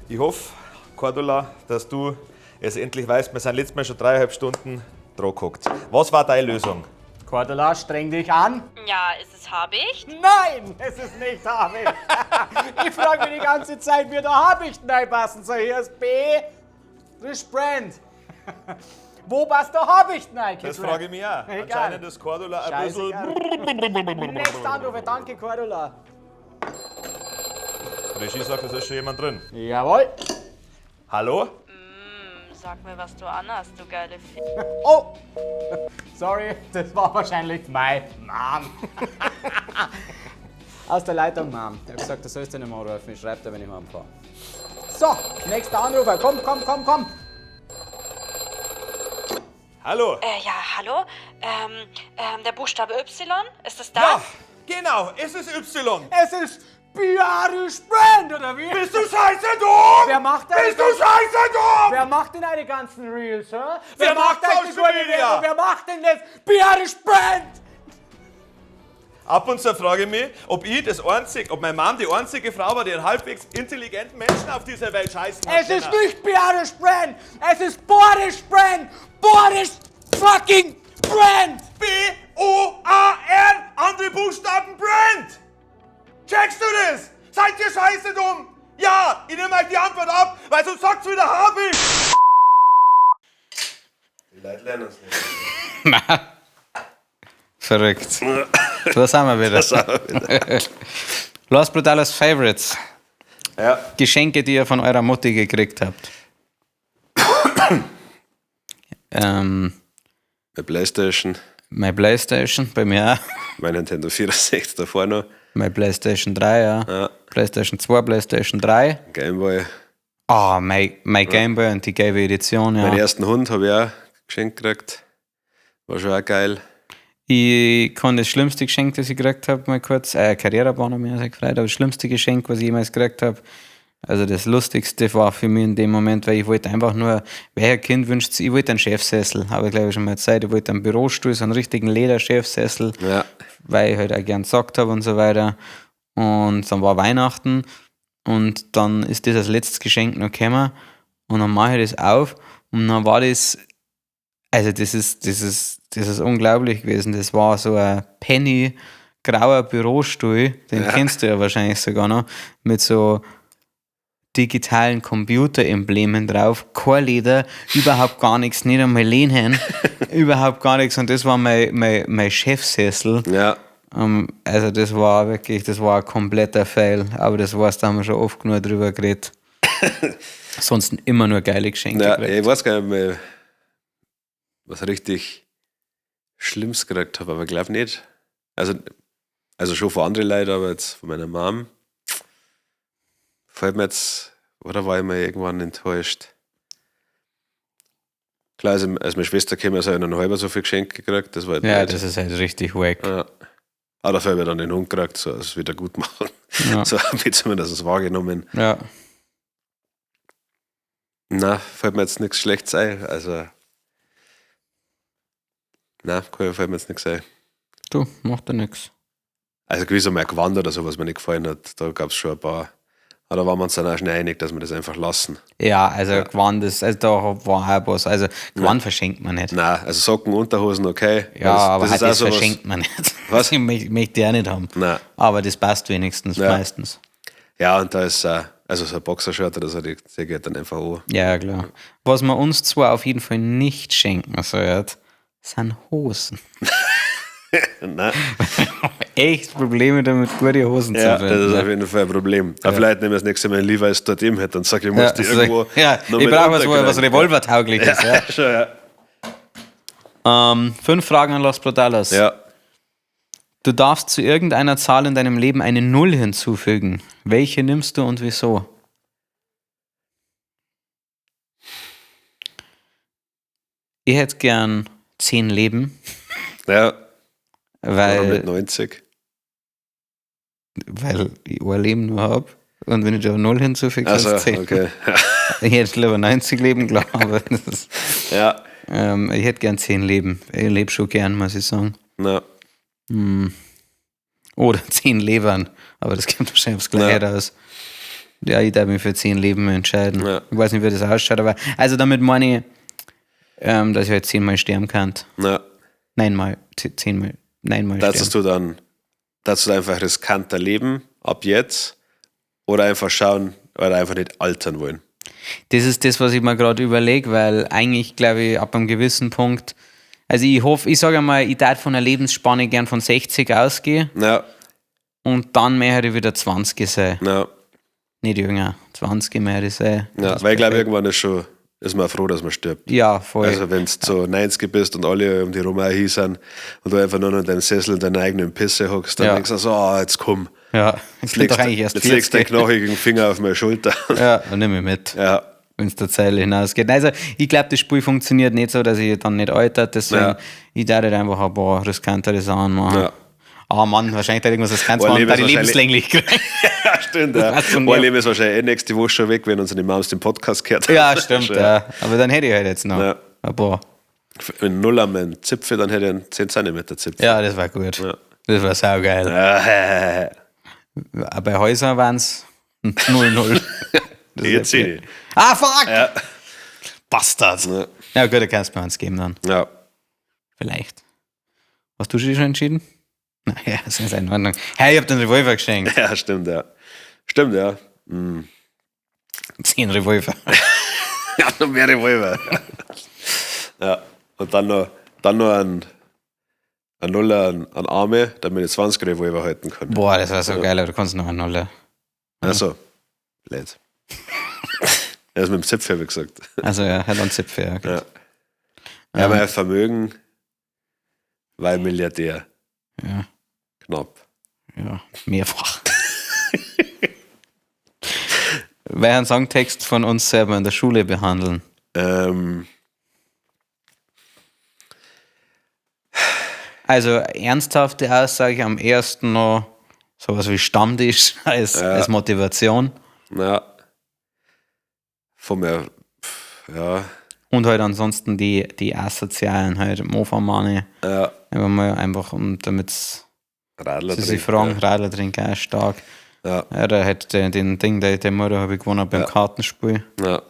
Ich hoffe, Cordula, dass du es endlich weißt. Wir sind letztes Mal schon 3,5 Stunden dran gehockt. Was war deine Lösung? Cordula, streng dich an. Ja, ist es Habicht? Nein, es ist nicht Habicht. Ich frage mich die ganze Zeit, wie der Habicht reinpassen soll. Hier ist B, das ist Brand. Wo passt der Habicht rein? Das frage ich mich auch. Egal. Anscheinend ist Cordula ein bisschen... Nächster Anrufer, danke Cordula. Regie sagt, es ist schon jemand drin. Jawohl. Hallo? Sag mir, was du anhast, du geile F. Oh! Sorry, das war wahrscheinlich mein Mom. Aus der Leitung, Mom. Ich hab gesagt, du sollst dich nicht mehr anrufen. Ich schreib dir, wenn ich heimfahre. So, nächster Anrufer. Komm, komm, komm, komm. Hallo? Ja, hallo? Der Buchstabe Y? Ist das das? Ja, genau, es ist Y. Es ist Biarisch Brand, oder wie? Bist du scheiße dumm? Wer macht denn Bist du scheiße dumm? Wer macht denn die ganzen Reels, hä? Wer macht eigentlich Social die Media? Werbung? Wer macht denn das? Biarisch Brand! Ab und zu frage ich mich, ob ich das einzig, ob meine Mom die einzige Frau war, die einen halbwegs intelligenten Menschen auf dieser Welt scheißen hat Es ist können. nicht Beate Brand, es ist Boris Brand! Boris fucking Brand! B-O-A-R, andere Buchstaben Brand! Checkst du das? Seid ihr scheiße dumm? Ja, ich nehme euch die Antwort ab, weil sonst sagt's wieder Habicht! Die Leute lernen es nicht. Verrückt. Da sind wir wieder. Los Brutales Favorites. Ja. Geschenke, die ihr von eurer Mutti gekriegt habt. Meine Playstation, Meine Playstation, bei mir auch. mein Nintendo 64 davor noch, Meine Playstation 3, ja. Ja. Playstation 2, Playstation 3. Gameboy. Ah, mein Gameboy und die gelbe Edition, ja. Meinen ersten Hund habe ich auch geschenkt gekriegt. War schon auch geil. Ich kann das schlimmste Geschenk, das ich gekriegt habe, mal kurz. Karrierebahn hat mich auch sehr gefreut, aber das schlimmste Geschenk, was ich jemals gekriegt habe, also das Lustigste war für mich in dem Moment, weil ich wollte einfach nur, welcher Kind wünscht sich, ich wollte einen Chefsessel, habe ich glaube ich schon mal erzählt, ich wollte einen Bürostuhl, so einen richtigen Lederchefsessel, Ja. weil ich halt auch gern gezockt habe und so weiter. Und dann war Weihnachten und dann ist das als letztes Geschenk noch gekommen und dann mache ich das auf und dann war das, also das ist unglaublich gewesen. Das war so ein Penny grauer Bürostuhl, den kennst du ja wahrscheinlich sogar noch, mit so digitalen Computeremblemen drauf, kein Leder, überhaupt gar nichts, nicht einmal Lehnen, überhaupt gar nichts. Und das war mein Chefsessel. Ja. Also das war wirklich, das war ein kompletter Fail, aber das war's, da haben wir schon oft genug drüber geredet. Sonst immer nur geile Geschenke Ja, gekriegt. ich weiß gar nicht mehr, was richtig Schlimmes gekriegt habe, aber ich glaube nicht. Also schon von anderen Leuten, aber jetzt von meiner Mom. Fällt mir jetzt, oder war ich mal irgendwann enttäuscht? Klar, also, als meine Schwester kam, also ich noch halber so viel Geschenke gekriegt, das war halt Ja, blöd. das ist halt richtig wack. Ja. Aber dafür habe ich dann den Hund gekriegt, so es wieder gut machen. Ja. So habe ich zumindest wahrgenommen. Ja. Na, fällt mir jetzt nichts Schlechtes ein. Also. Na, fällt mir jetzt nichts ein. Du, macht ja nix. Also gewiss einmal ein Gewand oder so, was mir nicht gefallen hat, da gab es schon ein paar. Aber da waren wir uns dann auch schnell einig, dass wir das einfach lassen. Ja, also Gewand ist, also da war auch was. Also Gewand verschenkt man nicht. Nein, also Socken, Unterhosen, okay. Ja, das, aber das halt ist auch das sowas. verschenkt man nicht. Was? Ich möchte ich auch nicht haben. Nein. Aber das passt wenigstens Ja. meistens. Ja, und da ist also so ein Boxershirt oder so, die geht dann einfach an. Ja, klar. Was man uns zwar auf jeden Fall nicht schenken sollte, sind Hosen. Nein. Echt Probleme damit, gute Hosen Ja, zu finden. das ist auf jeden Fall ein Problem. Aber vielleicht nehmen wir das nächste Mal einen Levi's dort eben halt, dann sag ich, ich muss ja, die also, irgendwo. ja, noch ich mit brauche was, wo- was unterkriegen. revolvertauglich ist. Ja. Schon, ja. 5 Fragen an Los Brutalos. Ja. Du darfst zu irgendeiner Zahl in deinem Leben eine Null hinzufügen. Welche nimmst du und wieso? Ich hätte gern 10 Leben, Ja, oder weil, mit 90. weil ich ein Leben nur habe. Und wenn ich da Null hinzufüge, Also, sind es 10. okay. Ich hätte lieber 90 Leben, glaube ich. Aber das ist, Ja, ich hätte gern 10 Leben. Ich lebe schon gern, muss ich sagen. na, Oder 10 Lebern. Aber das kommt wahrscheinlich aufs Gleiche Ja. raus. Ja, ich darf mich für 10 Leben entscheiden. Ja. Ich weiß nicht, wie das ausschaut, aber. Also damit meine ich, dass ich halt 10 Mal sterben kann. na. Neunmal, 10 mal, 9 mal Darfst sterben. du dann, darfst du einfach riskanter leben, ab jetzt, oder einfach schauen, oder einfach nicht altern wollen. Das ist das, was ich mir gerade überlege, weil eigentlich, glaube ich, ab einem gewissen Punkt. Also ich hoffe, ich sage einmal, ich darf von einer Lebensspanne gern von 60 ausgehen Ja, und dann möchte ich wieder 20 sein. ja, Nicht jünger, 20 möchte ich sein. ja. Das ist Weil ich glaube, perfekt. irgendwann ist schon, ist man froh, dass man stirbt. Ja, voll. Also wenn du so 90 bist und alle um die rum auch hier sind und du einfach nur noch in deinem Sessel in deiner eigenen Pisse hockst, dann Ja. denkst du so, ah, jetzt komm. Ja, ich Jetzt bin legst, doch eigentlich erst jetzt legst du deinen 40. knochigen Finger auf meine Schulter. Ja, dann nehme ich mit, Ja, wenn es der Zeile hinausgeht. Also, ich glaube, das Spiel funktioniert nicht so, dass ich dann nicht altert, deswegen, Ja. ich darf halt einfach ein paar riskantere Sachen machen. Ja. Ah Mann, wahrscheinlich da irgendwas riskantes Ein machen, Leben da ist die wahrscheinlich- lebenslänglich kriegen. ja stimmt. Ja. war's von Mein mir. Leben ist wahrscheinlich eh nächste Woche schon weg, wenn unsere Moms den Podcast gehört Ja, haben. stimmt, Schon, ja. Aber dann hätte ich halt jetzt noch Ja. ein paar. Wenn Null am meinen Zipfel, dann hätte ich einen 10 cm Zipfel. Ja, das war gut. Ja. Das war saugeil. Ja, Bei Häusern waren es 0-0. Jetzt sehe ich. Ah, fuck! Ja. Bastard! Ja. Ja, gut, da kannst du mir eins geben dann. Ja. Vielleicht. Hast du dich schon entschieden? Naja, das ist in Ordnung. Hey, ich hab den Revolver geschenkt. Ja, stimmt, ja. Stimmt, ja. 10 Revolver. Ja, noch mehr Revolver. Ja. Und dann noch, ein Nuller an Arme, damit ich 20 Revolver halten kann. Boah, das war so geil, aber du kannst noch einen Nuller. Also, blöd. Er ist mit dem Zipfel, wie gesagt. Also ja, hat einen Zipfel, ja. gut. Ja. Ja, mein Vermögen war Milliardär. Ja. Knapp. Ja, mehrfach. Welchen Songtext von uns selber in der Schule behandeln? Also ernsthafte Aussage am ersten noch sowas wie Stammtisch als Motivation. Na, von mir, pf, ja, Und halt ansonsten die asozialen halt, Mofa Money. ja, Einfach mal einfach, um, damit sie Radler sich trinken, fragen, Radler trinken auch stark. Ja, Ja, da hat den Ding, den Mutter habe ich gewonnen beim Kartenspiel. ja.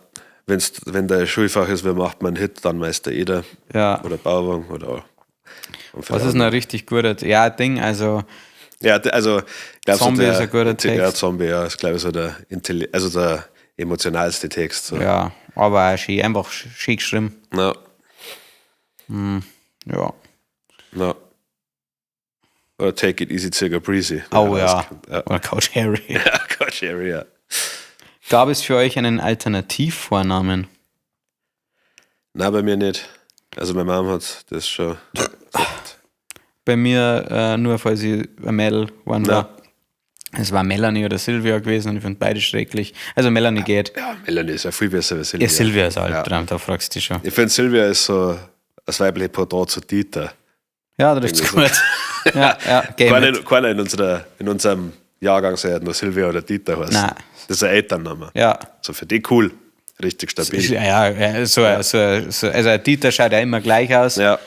Wenn der Schulfach ist, wie macht man einen Hit, dann Meister Eder Ja. oder Bauwagen oder. Und Was ist denn ein richtig guter ja, Ding, also Ja, also, ich glaub, Zombie so der, ist ein guter Text. Ja, Zombie, ja, ist, glaube ich, so der, also der emotionalste Text. So. ja, aber auch schön, einfach schön geschrieben. Ja, Ja. ja. Oder Take It Easy, Circa Breezy. Oh ja. rauskommt. Ja, Oder Couch Harry. ja Gott, Jerry, ja. Gab es für euch einen Alternativvornamen? Nein, bei mir nicht. Also meine Mom hat das schon gesagt. Bei mir nur, falls ich ein Mädel geworden Ja. war. Es war Melanie oder Silvia gewesen und ich finde beide schrecklich. Also Melanie geht. Ja, Melanie ist ja viel besser als Silvia. Ja, Silvia ist Albtraum, da fragst du dich schon. Ich finde, Silvia ist so das weibliche Pendant zu Dieter. Ja, das ist gut. Ja, ja, geh Keiner, mit. keiner in unserem Jahrgang soll ja nur Silvia oder Dieter heißen. Nein. Das ist ein Elternname. Ja. So für die cool. Richtig stabil. Ja, ja, so, also ein Dieter schaut ja immer gleich aus, Ja.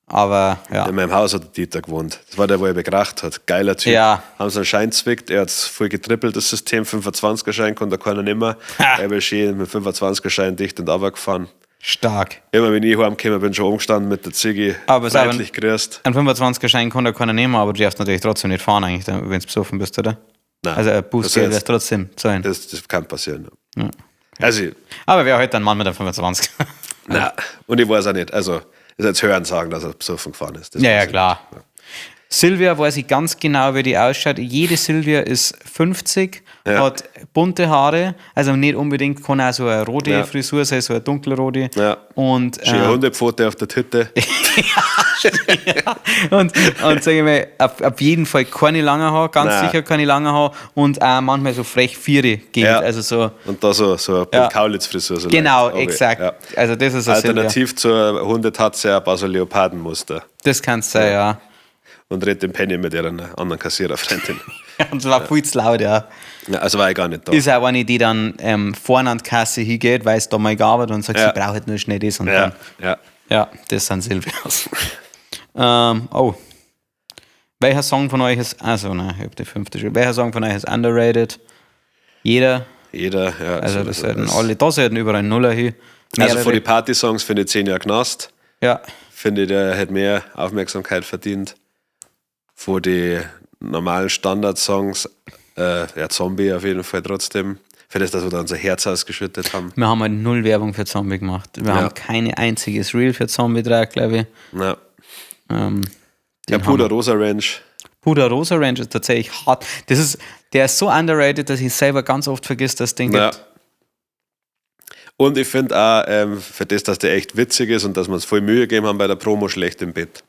aber ja. In meinem Haus hat der Dieter gewohnt. Das war der, wo er bekracht hat. Geiler Typ. Ja. Haben sie einen Schein zwickt, er hat voll getrippelt, das System, 25er Schein konnte keiner nimmer. Ha. Er ist schön mit 25er Schein dicht und runtergefahren. Stark. Immer wenn ich heimgekommen bin, schon umgestanden mit der Ziggy. Aber es ist aber- freundlich grüßt. Ein 25er Schein kann da keiner nehmen, aber du darfst natürlich trotzdem nicht fahren, eigentlich, wenn du besoffen bist, oder? Nein. Also ein Bußgeld Also wirst du trotzdem zahlen. Das kann passieren. Ja. Also, Aber wer heute ein Mann mit einem 25? nein. Und ich weiß auch nicht. Also, ist jetzt Hören sagen, dass er besoffen gefahren ist. Das Ja, weiß ja, ich klar. nicht. Silvia weiß ich ganz genau, wie die ausschaut. Jede Silvia ist 50, Ja. hat bunte Haare, also nicht unbedingt, kann auch so eine rote Ja. Frisur sein, so eine dunkelrote. Ja. Und, Schöne Hundepfote auf der Titte. und sag ich mal, auf jeden Fall keine lange Haare, ganz Nein. sicher keine lange Haare und auch manchmal so frech Viere geht. Ja. Also so, Und da so eine Ja. Kaulitz-Frisur. So genau, leicht. Okay, exakt. Ja. Also das ist eine Silvia. Alternativ zur Hundetatze ein paar so Leopardenmuster. Das kann's sein, ja. Und redet den Penny mit ihrer anderen Kassiererfreundin. Und es war viel zu laut, ja. Ja, also war ich gar nicht da. Ist auch eine, die dann vorne an die Kasse hingeht, weil es da mal gearbeitet und sagt, Ja. sie braucht halt nur schnell das und ja, dann. ja. Ja, das sind Silvias. Oh. Welcher Song von euch ist. Also, nein, ich hab die fünfte schon. Welcher Song von euch ist underrated? Jeder. Jeder, ja. Also, das sollten alle, da sollten überall Nuller hin. Also Mehrere. von den Party-Songs finde ich 10 Jahre Knast. Ja, Finde ich, der hätte mehr Aufmerksamkeit verdient. Vor die normalen Standard-Songs, ja, Zombie auf jeden Fall trotzdem. Für das, dass wir da unser Herz ausgeschüttet haben. wir haben halt null Werbung für Zombie gemacht. Wir Ja. haben keine einziges Reel für Zombie drauf, glaube ich. Ja, Den ja Puder haben Rosa Ranch. Puder Rosa Ranch ist tatsächlich hart. Das ist, der ist so underrated, dass ich selber ganz oft vergiss, dass es den Ja. gibt. Und ich finde auch, für das, dass der echt witzig ist und dass wir uns voll Mühe gegeben haben bei der Promo, schlecht im Bett.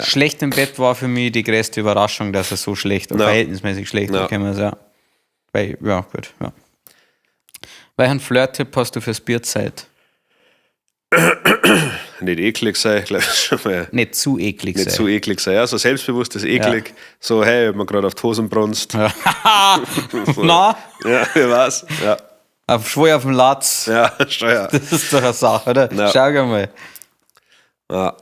Schlecht im Bett war für mich die größte Überraschung, dass er so schlecht und Ja. verhältnismäßig schlecht Ja. gekommen ist. Ja. Weil, ja, gut. Ja. Welchen Flirt-Tipp hast du fürs Bierzeit? Nicht eklig sein, glaube ich schon mal. Nicht zu eklig Nicht sein. zu eklig sein. Ja, so selbstbewusstes eklig. So, hey, ich hab mir gerade auf die Hosen brunst. Ja. Na, Ja, ich weiß. Ja, auf Schwur auf dem Latz. ja, schon ja. Das ist doch eine Sache, oder? Ja. Schau mal. Ja,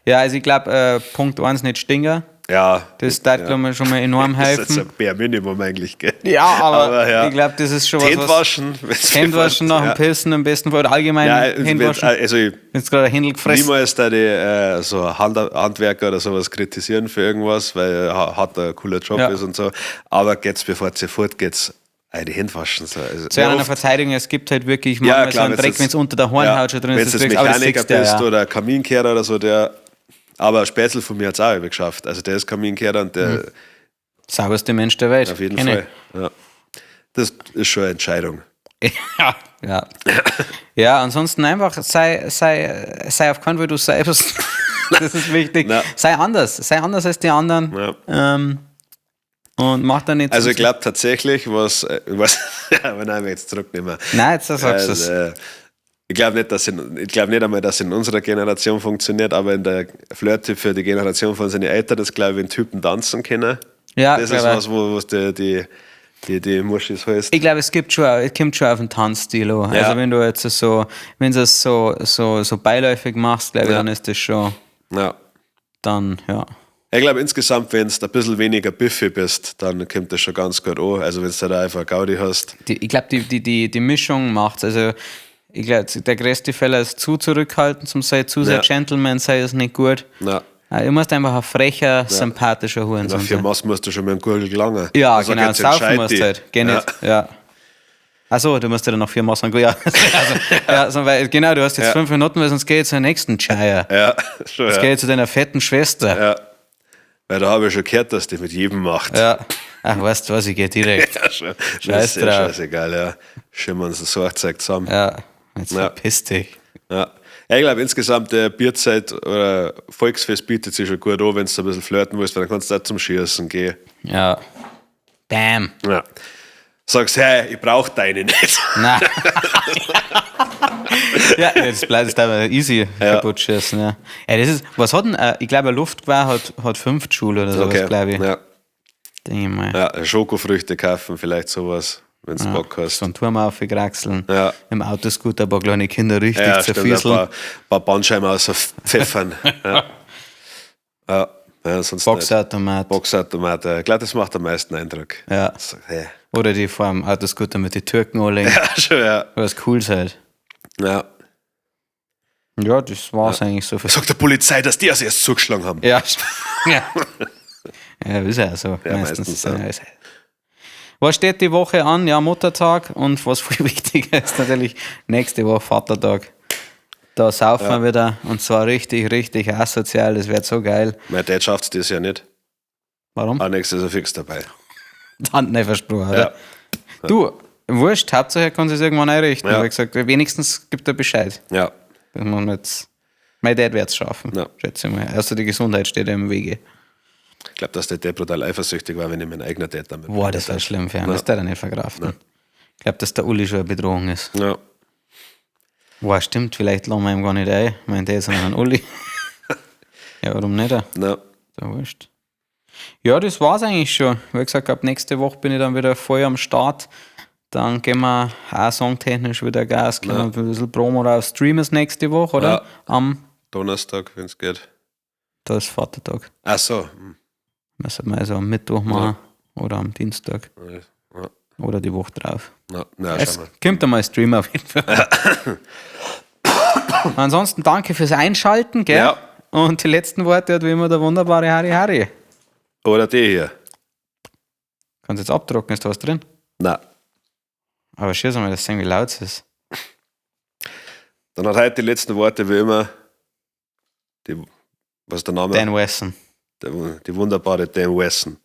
Ja, also ich glaube, Punkt 1 nicht stinker. Ja. Das darf, glaube ich, schon mal enorm Das ist jetzt helfen. ein bare Minimum eigentlich, gell? Ja, aber, ja. ich glaube, das ist schon was. Hände was waschen. wenn's Hände waschen nach dem ja. Pissen am besten Fall oder allgemein Ja, Hände waschen. also ich, Wenn du gerade ein Händel gefressen. niemals da die so Handwerker oder sowas kritisieren für irgendwas, weil hat ein cooler Job Ja. ist und so. Aber geht's, bevor ihr fortgeht, die Hände waschen. So. Also, Zu ja, einer oft- Verteidigung, es gibt halt wirklich ja, manchmal klar, so einen wenn's Dreck, jetzt- wenn es unter der Hornhaut schon drin Wenn ist. du das jetzt wirklich- aber das Mechaniker siehst du ja, bist ja. oder Kaminkehrer oder so, der. Aber Spätzl von mir hat es auch über geschafft. Also der ist Kaminkehrer und der Sauberste Mensch der Welt. auf jeden Kenn Fall. Ja. Das ist schon eine Entscheidung. ich. Ja, ja. Ja, ansonsten einfach sei auf keinen Fall du selbst. Das ist wichtig. Na. Sei anders. Sei anders als die anderen. Ja. Und mach da nicht Also zu- ich glaube tatsächlich, was, was aber nein, wir jetzt zurücknehmen. Nein, jetzt sagst du es. Ich glaube nicht, dass in, ich glaube nicht einmal, dass in unserer Generation funktioniert, aber in der Flirt-Tipp für die Generation von seinen Eltern, das glaube ich, wenn Typen tanzen können. Ja, das ist glaub ich. was, wo was die Muschis heißt. Ich glaube, es gibt schon, es kommt schon auf den Tanzstil an. Ja. Also wenn du jetzt so, wenn du es so beiläufig machst, glaube ich, Ja. dann ist das schon, Ja. dann, ja. Ich glaube insgesamt, wenn du ein bisschen weniger Biffy bist, dann kommt das schon ganz gut an. Also wenn du da einfach Gaudi hast. Ich glaube, die Mischung macht's. Also ich glaube, der größte Fehler ist zu zurückhaltend zum sein, zu sehr Ja. Gentleman sei ist nicht gut. Na, Ja, du musst einfach ein frecher, sympathischer Hurensohn nach vier sein. Maß musst du schon mit dem Gurgel gelangen. Ja, Also genau, geht's saufen entscheid musst dich. du halt. Geh Ja. nicht, ja. Achso, du musst ja dann noch vier Maß haben. Ja, also, ja, so, weil, genau, du hast jetzt Ja. 5 Minuten, weil sonst geh ich zur nächsten Chaya. Ja, schon. Jetzt Ja. geh ich zu deiner fetten Schwester. Ja. Weil da habe ich schon gehört, dass die mit jedem macht. Ja. Ach, weißt du was, ich geh direkt. Ja, schon. Scheiß Das ist ja drauf. scheißegal, ja. Schimmern uns das Sorgzeug zusammen. Ja. Ja, jetzt Ja. verpiss dich. Ja. Ich glaube insgesamt, der Bierzeit oder Volksfest bietet sich schon gut an, wenn du ein bisschen flirten willst, weil dann kannst du auch zum Schießen gehen. Ja. Bam. Ja. Sagst, hey, ich brauche deine nicht. Nein. ja, das bleibt das aber easy kaputt schießen, ja. Ja, das ist, was hat denn, ich glaube, ein Luftgewehr hat 5 Joule oder sowas, glaube ich. Ja. Denke ich mal. Ja, Schokofrüchte kaufen, vielleicht sowas, wenn du Bock hast. So einen Turm aufgekraxeln. Ja. Im Autoscooter ein paar kleine Kinder richtig Ja, stimmt, ein zerfieseln. paar Bandscheiben außer pfeffern. Ja. Ja, ja, sonst nicht. Boxautomat. Boxautomat, ja. Ich glaube, das macht am meisten Eindruck. Ja. So, hey. Oder die vor dem Autoscooter mit den Türken anlegen. Ja, schon, ja. Was cool halt. Ja. Ja, das war's eigentlich so. Für Sagt der Polizei, dass die als erst zugeschlagen haben. ja, ja. Ja, ist ja so. Ja, meistens. meistens, ja. Ja, ist ja. Was steht die Woche an? Ja, Muttertag und was viel wichtiger ist natürlich nächste Woche Vatertag. Da saufen wir wieder und zwar richtig, richtig asozial. Das wird so geil. Mein Dad schafft es das ja nicht. Warum? Ah, nächstes ist er fix dabei. Hand nicht versprochen, oder? Ja. Du, wurscht, Hauptsache er kann sich irgendwann einrichten. Ja. Hab ich gesagt, wenigstens gibt er Bescheid. Ja. Das muss man jetzt. Mein Dad wird es schaffen, Ja. schätze ich mal. Außer die Gesundheit steht ihm im Wege. Ich glaube, dass der Dad brutal eifersüchtig war, wenn ich mein eigener Dad damit. Boah, das war schlimm für ihn. Das darf er nicht verkraften. Ich glaube, dass der Uli schon eine Bedrohung ist. Ja. Boah, stimmt, vielleicht lassen wir ihm gar nicht ein. Mein Dad, sondern einen Uli. Ja, warum nicht? Ja, Ja. wurscht. Ja, das war's eigentlich schon. Wie gesagt, ab nächste Woche bin ich dann wieder voll am Start. Dann gehen wir auch songtechnisch wieder Gas, gehen wir ein bisschen Promo raus. Stream ist nächste Woche, oder? Ja. Am, Donnerstag, wenn es geht. da ist Vatertag. Ach so. Müssen wir also am Mittwoch machen oder am Dienstag Ja. oder die Woche drauf. Na, na, Es schau mal. kommt einmal Stream auf jeden Fall. Ansonsten danke fürs Einschalten, gell? Ja. Und die letzten Worte hat wie immer der wunderbare Harry Harry. Oder die hier. Kannst jetzt abdrucken, ist da was drin? Na. Aber schieß mal, das sehen, wie laut es ist. Dann hat heute die letzten Worte wie immer die, was ist der Name? Dan Wesson. Die wunderbare Dan Wesson.